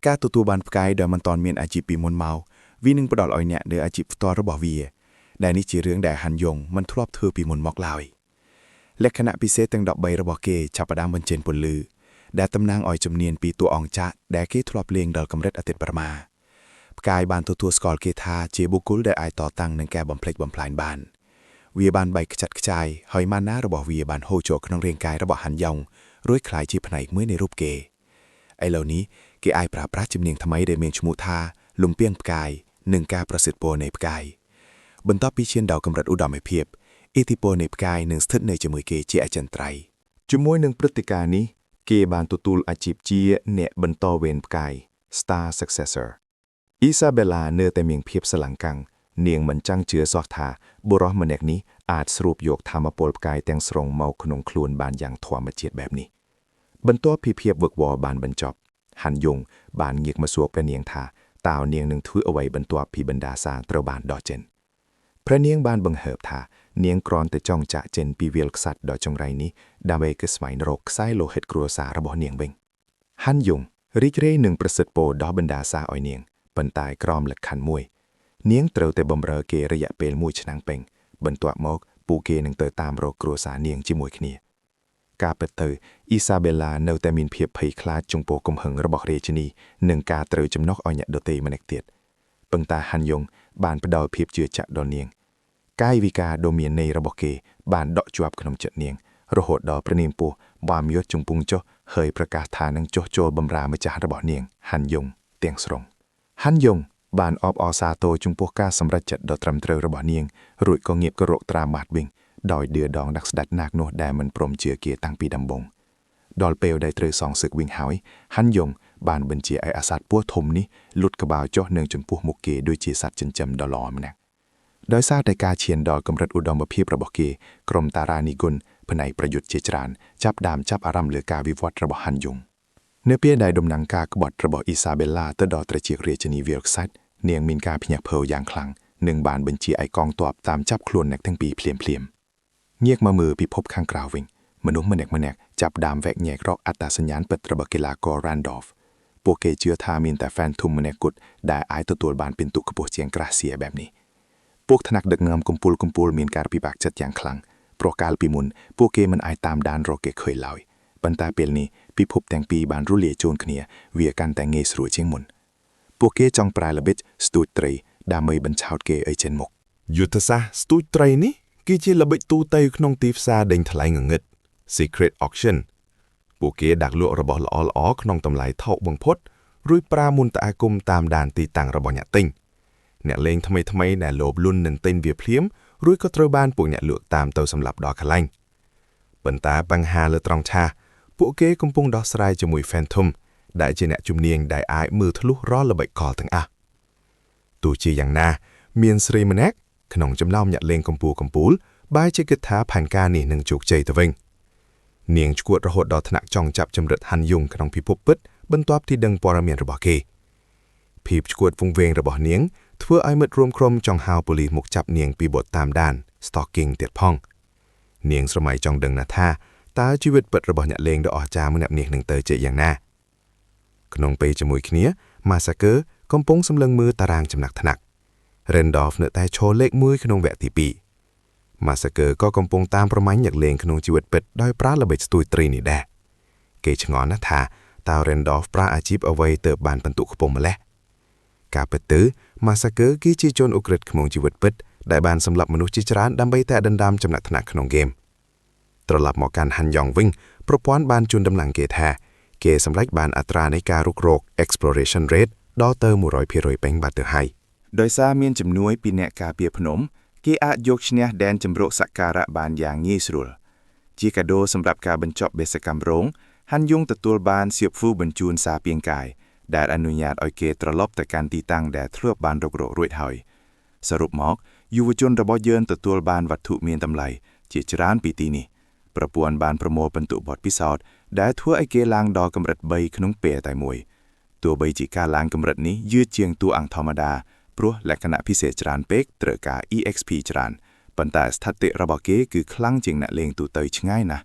ការទទួលបានផ្កាយដោយមិនទាន់មានអាជីពពីមុនមកវានឹងផ្ដល់ឲ្យអ្នកនូវអាជីពផ្ទាល់របស់វាដែលនេះជារឿងដែលហាន់យ៉ុងមិនធ្លាប់ធ្វើពីមុនមកឡើយលក្ខណៈពិសេសទាំង13របស់គេចាប់ផ្ដើមបញ្ចេញពន្លឺដែលតំណាងឲ្យជំនាញពីតួអង្គចាក់ដែលគេធ្លាប់លេងដល់កម្រិតអតិបរមាផ្កាយបានទទួលស្គាល់គេថាជាបុគ្គលដែលអាចតតាំងនឹងការបំផ្លិចបំផ្លាញបានវាបានបែកខ្ចាត់ខ្ចាយហើយម៉ាណារបស់វាបានហូរចូលក្នុងរាងកាយរបស់ហាន់យ៉ុងរួចក្លាយជាផ្នែកមួយនៃរូបគេឥឡូវនេះគេអាចប្រើប្រាស់ជំនាញថ្មីដែលមានឈ្មោះថាលំពាងផ្កាយនិងការប្រសិទ្ធពរនៃផ្កាយបន្ទាប់ពីឈានដល់កម្រិតឧត្តមភាពឥទ្ធិពលនៃផ្កាយនឹងស្ថិតនៅជាមួយគេជាអចិន្ត្រៃយ៍ ជាមួយនឹងព្រឹត្តិការណ៍នេះគេបានទទួលអាជីពជាអ្នកបន្តវេនផ្កាយ Star Successor អ៊ីសាបេឡានៅតែមានភាពស្រឡាំងកាំងនាងមិនចង់ជឿសោះថាបុរសម្នាក់នេះអាចស្រូបយកធម៌ពលផ្កាយទាំងស្រុងមកក្នុងខ្លួនបានយ៉ាងធម្មជាតិបែបនេះបន្ទាប់ពីភាពវឹកវរបានបញ្ចប់ហាន់យុងបានងាកមកសួរព្រះនាងថាតើនាងនឹងធ្វើអ្វីបន្ទាប់ពីបណ្ដាសាត្រូវបានដោះចេញព្រះនាងបានបង្ហើបថានាងគ្រាន់តែចង់ចាក់ចេញពីវាលខ្សាច់ដ៏ចង្រៃនេះដើម្បីគឺស្វែងរកខ្សែលោហិតគ្រួសាររបស់នាងវិញហាន់យុងរីករាយនឹងប្រសិទ្ធពរដល់បណ្ដាសាឲ្យនាងប៉ុន្តែក្រោមលក្ខខណ្ឌមួយ នាងត្រូវតែបម្រើគេរយៈពេលមួយឆ្នាំពេញបន្ទាប់មកពួកគេនឹងទៅតាមរកគ្រួសារនាងជាមួយគ្នា ការពិតទៅអ៊ីសាបេឡានៅតែមានភាពភ័យខ្លាចចំពោះកំហឹងរបស់រាជិនីនិងការត្រូវចំណុះឲ្យអ្នកដទៃម្នាក់ទៀតប៉ុន្តែហាន់យុងបានផ្ដល់ភាពជឿជាក់ដល់នាង កាយវិការដ៏មានន័យរបស់គេបានដក់ជាប់ក្នុងចិត្តនាង រហូតដល់ព្រះនាងពោះបានយកជង្គង់ចុះហើយប្រកាសថានឹងចុះចូលបម្រើម្ចាស់របស់នាងហាន់យុងទាំងស្រុងហាន់យុងបានអបអរសាទរចំពោះការសម្រេចចិត្តដ៏ត្រឹមត្រូវរបស់នាងរួចក៏ងាកទៅរកត្រាម៉ាត់វិញដោយឌឿដងដាក់ស្ដេចនាគនោះដែលមិនព្រមជឿគេតាំងពីដំបូងដល់ពេលដែលត្រូវសងសឹកវិញហើយហាន់យុងបានបញ្ជាឲ្យអាសត្វពស់ធំនេះលុតក្បាលចុះនឹងចំពោះមុខគេដូចជាសត្វចិញ្ចឹមដ៏ល្អម្នាក់ដោយសារតែការឈានដល់កម្រិតឧត្តមភាពរបស់គេក្រុមតារានិគុណផ្នែកប្រយុទ្ធជាច្រើនចាប់ដើមចាប់អារម្មណ៍លើការវិវត្តរបស់ហាន់យុងនៅពេលដែលដំណឹងការក្បត់របស់អ៊ីសាបេឡាទៅដល់ត្រចៀករាជិនីវីលខ្សាច់នាងមានការភ្ញាក់ផ្អើលយ៉ាងខ្លាំងនិងបានបញ្ជាឲ្យកងទ័ពតាមចាប់ខ្លួនអ្នកទាំងពីរភ្លាមៗងាកមកមើលពិភពខាងក្រៅវិញមនុស្សម្នាក់ៗចាប់ដើមវែកញែករកអត្តសញ្ញាណពិតរបស់កីឡាករ Randolph ពួកគេជឿថាមានតែ Phantom ម្នាក់គត់ដែលអាចទទួលបានពិន្ទុខ្ពស់ជាង Gracia បែបនេះពួកថ្នាក់ដឹកនាំកំពូលកំពូលមានការពិបាកចិត្តយ៉ាងខ្លាំងព្រោះកាលពីមុនពួកគេមិនអាចតាមដានរកគេឃើញឡើយប៉ុន្តែពេលនេះពិភពទាំងពីរបានរលាយចូលគ្នាវាកាន់តែងាយស្រួលជាងមុនពួកគេចង់ប្រើល្បិចស្ទូចត្រីដើម្បីបញ្ឆោតគេឲ្យចេញមុខ យុទ្ធសាស្ត្រស្ទូចត្រីនេះគឺជាល្បិចទូទៅក្នុងទីផ្សារដេញថ្លៃងងឹត Secret Auction ពួកគេដាក់លក់របស់ល្អៗក្នុងតម្លៃថោកបំផុតរួចប្រើមន្តអាគមតាមដានទីតាំងរបស់អ្នកទិញអ្នកលេងថ្មីៗដែលលោភលន់នឹងទិញវាភ្លាមរួចក៏ត្រូវបានពួកអ្នកលក់តាមទៅសម្លាប់ដល់កន្លែងប៉ុន្តែបញ្ហាលើត្រង់ថាពួកគេកំពុងដោះស្រាយជាមួយ Phantom ដែលជាអ្នកជំនាញដែលអាចមើលធ្លុះរាល់ល្បិចកលទាំងអស់ទោះជាយ៉ាងណា មានស្រីម្នាក់ ក្នុងចំណោមអ្នកលេងកំពូលកំពូលបែរជាគិតថាផែនការនេះនឹងជោគជ័យទៅវិញនាងឈួតរហូតដល់ថ្នាក់ចង់ចាប់ចម្រិតហាន់យុងក្នុងពិភពពិតបន្ទាប់ពីដឹងព័ត៌មានរបស់គេភាពឈួតវង្វេងរបស់នាងធ្វើឲ្យមិត្តរួមក្រុមចង់ហៅប៉ូលីសមកចាប់នាងពីបទតាមដាន stalking ទៀតផងនាងស្រមៃចង់ដឹងណាស់ថាតើជីវិតពិតរបស់អ្នកលេងដ៏អស្ចារ្យម្នាក់នេះនឹងទៅជាយ៉ាងណាក្នុងពេលជាមួយគ្នា Massacre កំពុងសម្លឹងមើលតារាងចំណាក់ថ្នាក់ Randolph នៅតែឈរលេខ1ក្នុងវគ្គទី2 Massacre ក៏កំពុងតាមប្រមាញ់អ្នកលេងក្នុងជីវិតពិតដោយប្រើល្បិចស្ទួយត្រីនេះដែរគេឆ្ងល់ណាស់ថាតើ Randolph ប្រើអាជីពអ្វីទើបបានបន្ទុកខ្ពស់ម្ល៉េះការពិតទៅ Massacre គឺជាជនឧក្រិដ្ឋក្នុងជីវិតពិតដែលបានសម្លាប់មនុស្សជាច្រើនដើម្បីតែដណ្ដើមចំណាក់ថ្នាក់ក្នុងហ្គេមត្រឡប់មកកាន់ហាន់យ៉ងវិញប្រព័ន្ធបានជូនដំណឹងគេថាគេសម្រេចបានអត្រានៃការរុករក exploration rate ដល់ទៅ100%ពេញបាត់ទៅហើយ ដោយសារមានជំនួយពីអ្នកការពារភ្នំ គេអាចយកឈ្នះដែនជម្រកសក្ការៈបានយ៉ាងងាយស្រួល ជាកាដូសម្រាប់ការបញ្ចប់បេសកកម្មរងហាន់យុងទទួលបានសៀវភៅបញ្ជូនសារពាង្គកាយដែលអនុញ្ញាតឲ្យគេត្រឡប់ទៅកាន់ទីតាំងដែលធ្លាប់បានរុករករួចហើយសរុបមកយុវជនរបស់យើងទទួលបានវត្ថុមានតម្លៃជាច្រើនពីទីនេះប្រព័ន្ធបានប្រមូលពិន្ទុបទពិសោធន៍ដែលធ្វើឲ្យគេឡើងដល់កម្រិត3ក្នុងពេលតែមួយទោះបីជាការឡើងកម្រិតនេះយឺតជាងតួអង្គធម្មតាព្រោះលក្ខណៈពិសេសច្រើនពេកត្រូវការ EXP ច្រើនប៉ុន្តែស្ថិតិរបស់គេគឺខ្លាំងជាងអ្នកលេងទូទៅឆ្ងាយណាស់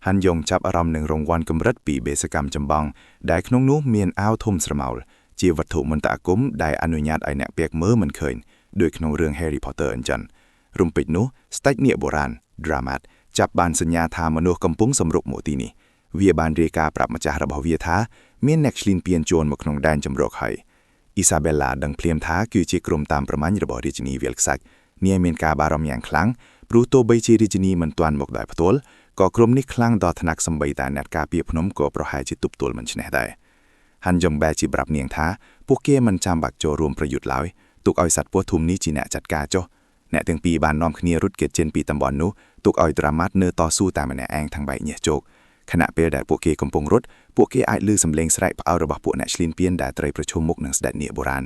ហាន់យ៉ុងចាប់អារម្មណ៍នឹងរង្វាន់កម្រិតពីបេសកម្មចម្បងដែលក្នុងនោះមានអាវធំស្រមោលជាវត្ថុមន្តអាគមដែលអនុញ្ញាតឲ្យអ្នកពាក់មើលមិនឃើញដូចក្នុងរឿង Harry Potter អញ្ចឹងរំពេចនោះស្ដេចនាគបុរាណ Dramat ចាប់បានសញ្ញាថាមនុស្សកំពុងសម្រុកមកទីនេះវាបានរាយការណ៍ប្រាប់ម្ចាស់របស់វាថាមានអ្នកឈ្លានពានចូលមកក្នុងដែនជម្រកហើយអ៊ីសាបេឡាដឹងភ្លាមថាគឺជាក្រុមតាមប្រមាញ់របស់រាជិនីវាលខ្សាច់នាងមានការបារម្ភយ៉ាងខ្លាំងព្រោះទោះបីជារាជិនីមិនទាន់មកដោយផ្ទាល់ក៏ក្រុមនេះខ្លាំងដល់ថ្នាក់សំបីតាអ្នកការពារភ្នំក៏ប្រហែលជាទប់ទល់មិនឈ្នះដែរហាន់យ៉ុងបែជាប្រាប់នាងថាពួកគេមិនចាំបាច់ចូលរួមប្រយុទ្ធឡើយទុកឲ្យសត្វពស់ធំនេះជាអ្នកចាត់ការចុះអ្នកទាំងពីរបាននាំគ្នារត់គេចចេញពីតំបន់នោះទុកឲ្យដ្រាម៉ាត់នៅតស៊ូតែម្នាក់ឯងទាំងបែកញើសជោគខណៈពេលដែលពួកគេកំពុងរត់ពួកគេអាចឮសំឡេងស្រែកផ្អើលរបស់ពួកអ្នកឈ្លានពានដែលត្រូវប្រឈមមុខនឹងស្ដេចនាគបុរាណ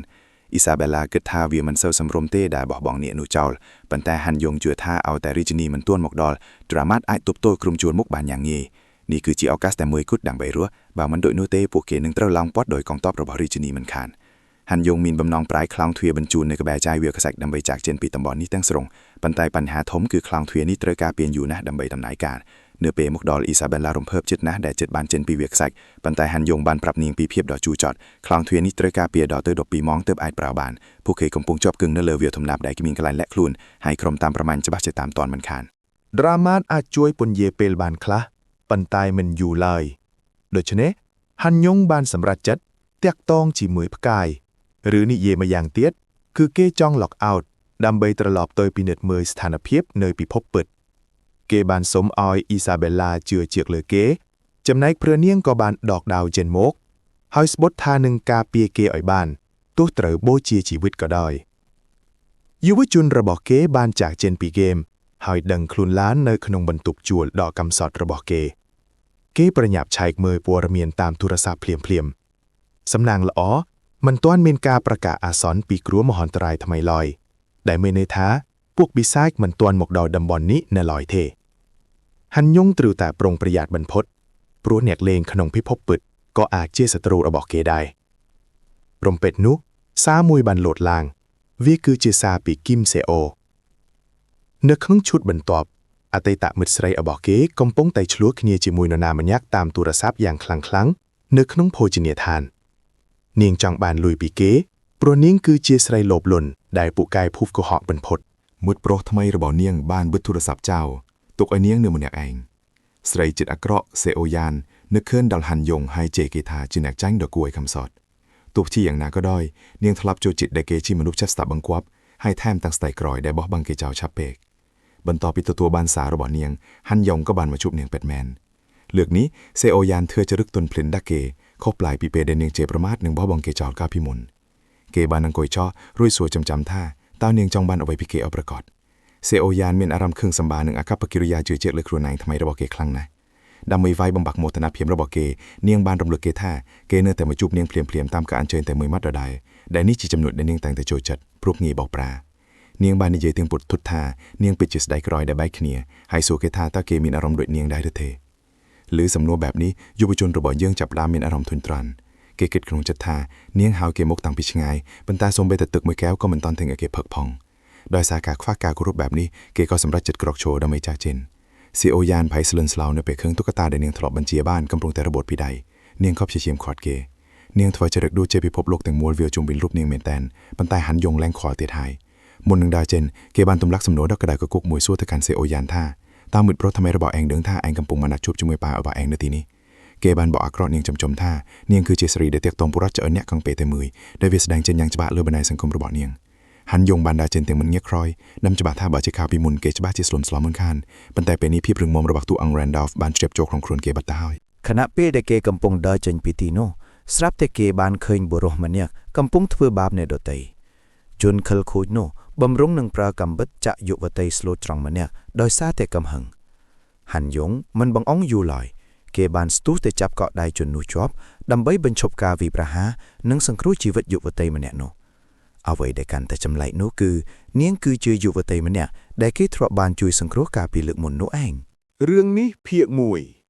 អ៊ីសាបេឡាគិតថាវាមិនសូវសមរម្យទេដែលបោះបង់នាគនោះចោលប៉ុន្តែហាន់យ៉ុងជឿថាឲ្យតែរាជិនីមិនទាន់មកដល់ដ្រាម៉ាត់អាចទប់ទល់ក្រុមជួរមុខបានយ៉ាងងាយនេះគឺជាឱកាសតែមួយគត់ដើម្បីរស់បើមិនដូចនោះទេពួកគេនឹងត្រូវឡោមព័ទ្ធដោយកងទ័ពរបស់រាជិនីមិនខានហាន់យ៉ុងមានបំណងប្រាយខ្លោងទ្វារបញ្ជូននៅក្បែរចាយវាខ្សាច់ដើម្បីចាកចេញពីតំបន់នេះទាំងស្រុងប៉ុន្តែបញ្ហាធំគឺខ្លោងទ្វារនេះត្រូវការពៀនយូរណាស់ដើម្បីដំណើរការនៅពេលមកដល់អ៊ីសាបេឡារំភើបចិត្តណាស់ដែលចិត្តបានចេញពីវាខ្សាច់ប៉ុន្តែហាន់យ៉ុងបានប្រាប់នាងពីភាពដ៏ជូរចត់ខ្លោងទ្វារនេះត្រូវការពៀដល់ទៅ12ម៉ោងទើបអាចប្រើបានពួកគេកំពុងជាប់គឹងនៅលើវាទំនាបដែលគ្មានកន្លែងលាក់ខ្លួនហើយក្រុមតាមប្រមាញ់ច្បាស់ជាតាមទាន់មិនខាន ដ្រាម៉ាតអាចជួយពន្យាពេលបានខ្លះប៉ុន្តែមិនយូរឡើយដូច្នេះហាន់យុងបានសម្រេចចិត្តតាក់ទងជាមួយផ្កាយឬនិយាយម្យ៉ាងទៀតគឺគេចង់ log out ដើម្បីត្រឡប់ទៅពិនិត្យមើលស្ថានភាពនៅពិភពពិតគេបានសុំឲ្យអ៊ីសាបេឡាជឿជាក់លើគេ ចំណែកព្រះនាងក៏បានដកដាវចេញមក ហើយស្បត់ថានឹងការពារគេឲ្យបានទោះត្រូវបូជាជីវិតក៏ដោយយុវជនរបស់គេបានចាកចេញពីហ្គេមហើយដឹងខ្លួនឡាននៅក្នុងបន្ទប់ជួលដ៏កំសត់របស់គេ គេប្រញាប់ឆែកមើលព័ត៌មានតាមទូរស័ព្ទភ្លាមៗសំណាងល្អមិនទាន់មានការប្រកាសអាសន្នពីគ្រោះមហន្តរាយថ្មីឡើយដែលមានន័យថាពួកបិសាចមិនទាន់មកដល់តំបន់នេះនៅឡើយទេហាន់យុងត្រូវតែប្រុងប្រយ័ត្នបំផុតព្រោះអ្នកលេងក្នុងពិភពពិតក៏អាចជាសត្រូវរបស់គេដែររំពេចនោះសារមួយបានលោតឡើង វាគឺជាសារពីគីមសេអូនៅក្នុងឈុតបន្ទាប់អតីតមិត្តស្រីរបស់គេកំពុងតែឆ្លោះគ្នាជាមួយនរណាម្នាក់តាមទូរស័ព្ទយ៉ាងខ្លាំងៗនៅក្នុងភោជនីយដ្ឋាននាងចង់បានលុយពីគេព្រោះនាងគឺជាស្រីលោភលន់ដែលពូកែភូបកុហកបំផុត មិត្តប្រុសថ្មីរបស់នាងបានបិទទូរស័ព្ទចោលទុកឲ្យនាងនៅម្នាក់ឯងស្រីចិត្តអាក្រក់សេអូយ៉ាននឹកឃើញដល់ហាន់យ៉ុងហើយជេរគេថាជាអ្នកចាញ់ដ៏គួរឲ្យខំសត់ទោះជាយ៉ាងណាក៏ដោយនាងធ្លាប់ចូលចិត្តដែលគេជាមនុស្សចេះស្ដាប់បង្គាប់ហើយថែមទាំងស្ដីក្រោយដែលបោះបង់គេចោលឆាប់ពេកបន្ទាប់ពីទទួលបានសាររបស់នាងហាន់យ៉ុងក៏បានមកជួបនាងពេតមែនលើកនេះសេអូយ៉ានធ្វើចរិតទន់ភ្លិនដាក់គេខុសប្លែកពីពេលដែលនាងជេរប្រមាថនិងបោះបង់គេចោលកាលពីមុនគេបានអង្គុយចោរួចសួរចំចាំថាតើនាងចង់បានអ្វីពីគេឲ្យប្រកបសេអូយ៉ានមានអារម្មណ៍ខឹងសម្បារនឹងអាកប្បកិរិយាជឿជាក់លើខ្លួនឯងថ្មីរបស់គេខ្លាំងណាស់ដើម្បីវាយបំបាក់មោទនភាពរបស់គេនាងបានរំលឹកគេថាគេនៅតែមកជួបនាងភ្លាមៗតាមការអញ្ជើញតែមួយម៉ាត់ដដែលដែលនេះជាចំណុចដែលនាងតែងតែចូលចិត្តព្រោះងាយបោកប្រា នាងបាននិយាយទាំងពុតធុតថានាងពិតជាស្ដាយក្រោយដែលបែកគ្នាហើយសួរគេថាតើគេមានអារម្មណ៍ដូចនាងដែរឬទេឬសំណួរបែបនេះយុវជនរបស់យើងចាប់ផ្ដើមមានអារម្មណ៍ធុញទ្រាន់គេគិតក្នុងចិត្តថានាងហៅគេមកតាំងពីឆ្ងាយប៉ុន្តែសូម្បីតែទឹកមួយកែវក៏មិនទាន់ទាំងឲ្យគេផឹកផងដោយសារការខ្វះការគោរពបែបនេះគេក៏សម្រេចចិត្តក្រោកឈរដើម្បីចាកចេញ ស៊ីអូយ៉ានភ័យស្លឿនស្លោនៅពេលឃើញតុក្កតាដែលនាងធ្លាប់បញ្ជាបានកំពុងតែរបូតពីដៃនាងក៏ព្យាយាមខាត់គេនាងធ្វើចរិតដូចជាពិភពលោកទាំងមូលវាជុំវិញរូបនាងមែនតែនប៉ុន្តែហាន់យងឡើងខ្វល់ទៀតហើយមុននឹងដើរចេញគេបានទម្លាក់សំណួរដ៏ក្តៅគគុកមួយសួរទៅកាន់សេអូយ៉ានថាតើមិត្តប្រុសថ្មីរបស់ឯងដឹងថាឯងកំពុងមកណាត់ជួបជាមួយប៉ារបស់ឯងនៅទីនេះគេបានបកអាក្រក់នាងចំចំថានាងគឺជាស្រីដែលទាក់ទងបុរសច្រើនអ្នកកងពេលតែមួយដែលវាស្ដែងចេញយ៉ាងច្បាស់លើបណ្ដាញសង្គមរបស់នាងហាន់យងបានដើរចេញទាំងមិនងាកក្រោយដឹងច្បាស់ថាបើជាកាលពីមុនគេច្បាស់ជាស្លន់ស្លោមិនខានប៉ុន្តែពេលនេះភាពរឹងមាំរបស់តួអង្គ Randolph បានជ្រាបចូលក្នុងខ្លួនគេបាត់ទៅហើយ ខណៈពេលដែលគេកំពុងដើរចេញពីទីនោះស្រាប់តែគេបានឃើញបុរសម្នាក់កំពុងធ្វើបាបអ្នកដទៃជនខិលខូចនោះបំរុងនឹងប្រើកាំបិតចាក់យុវតីស្លូតត្រង់ម្នាក់ដោយសារតែកំហឹងហាន់យងមិនបង្អង់យូរឡើយគេបានស្ទុះទៅចាប់កក់ដៃជននោះជាប់ដើម្បីបញ្ឈប់ការវិប្រហារនិងសង្គ្រោះជីវិតយុវតីម្នាក់នោះអ្វីដែលកាន់តែចម្លែកនោះគឺនាងគឺជាយុវតីម្នាក់ដែលគេធ្លាប់បានជួយសង្គ្រោះកាលពីលើកមុននោះឯង រឿងនេះភាគ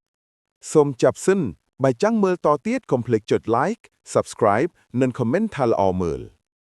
1សូមចាប់សិនបើចង់មើលតទៀតកុំភ្លេចចុច Like Subscribe និង Comment ថាល្អមើល។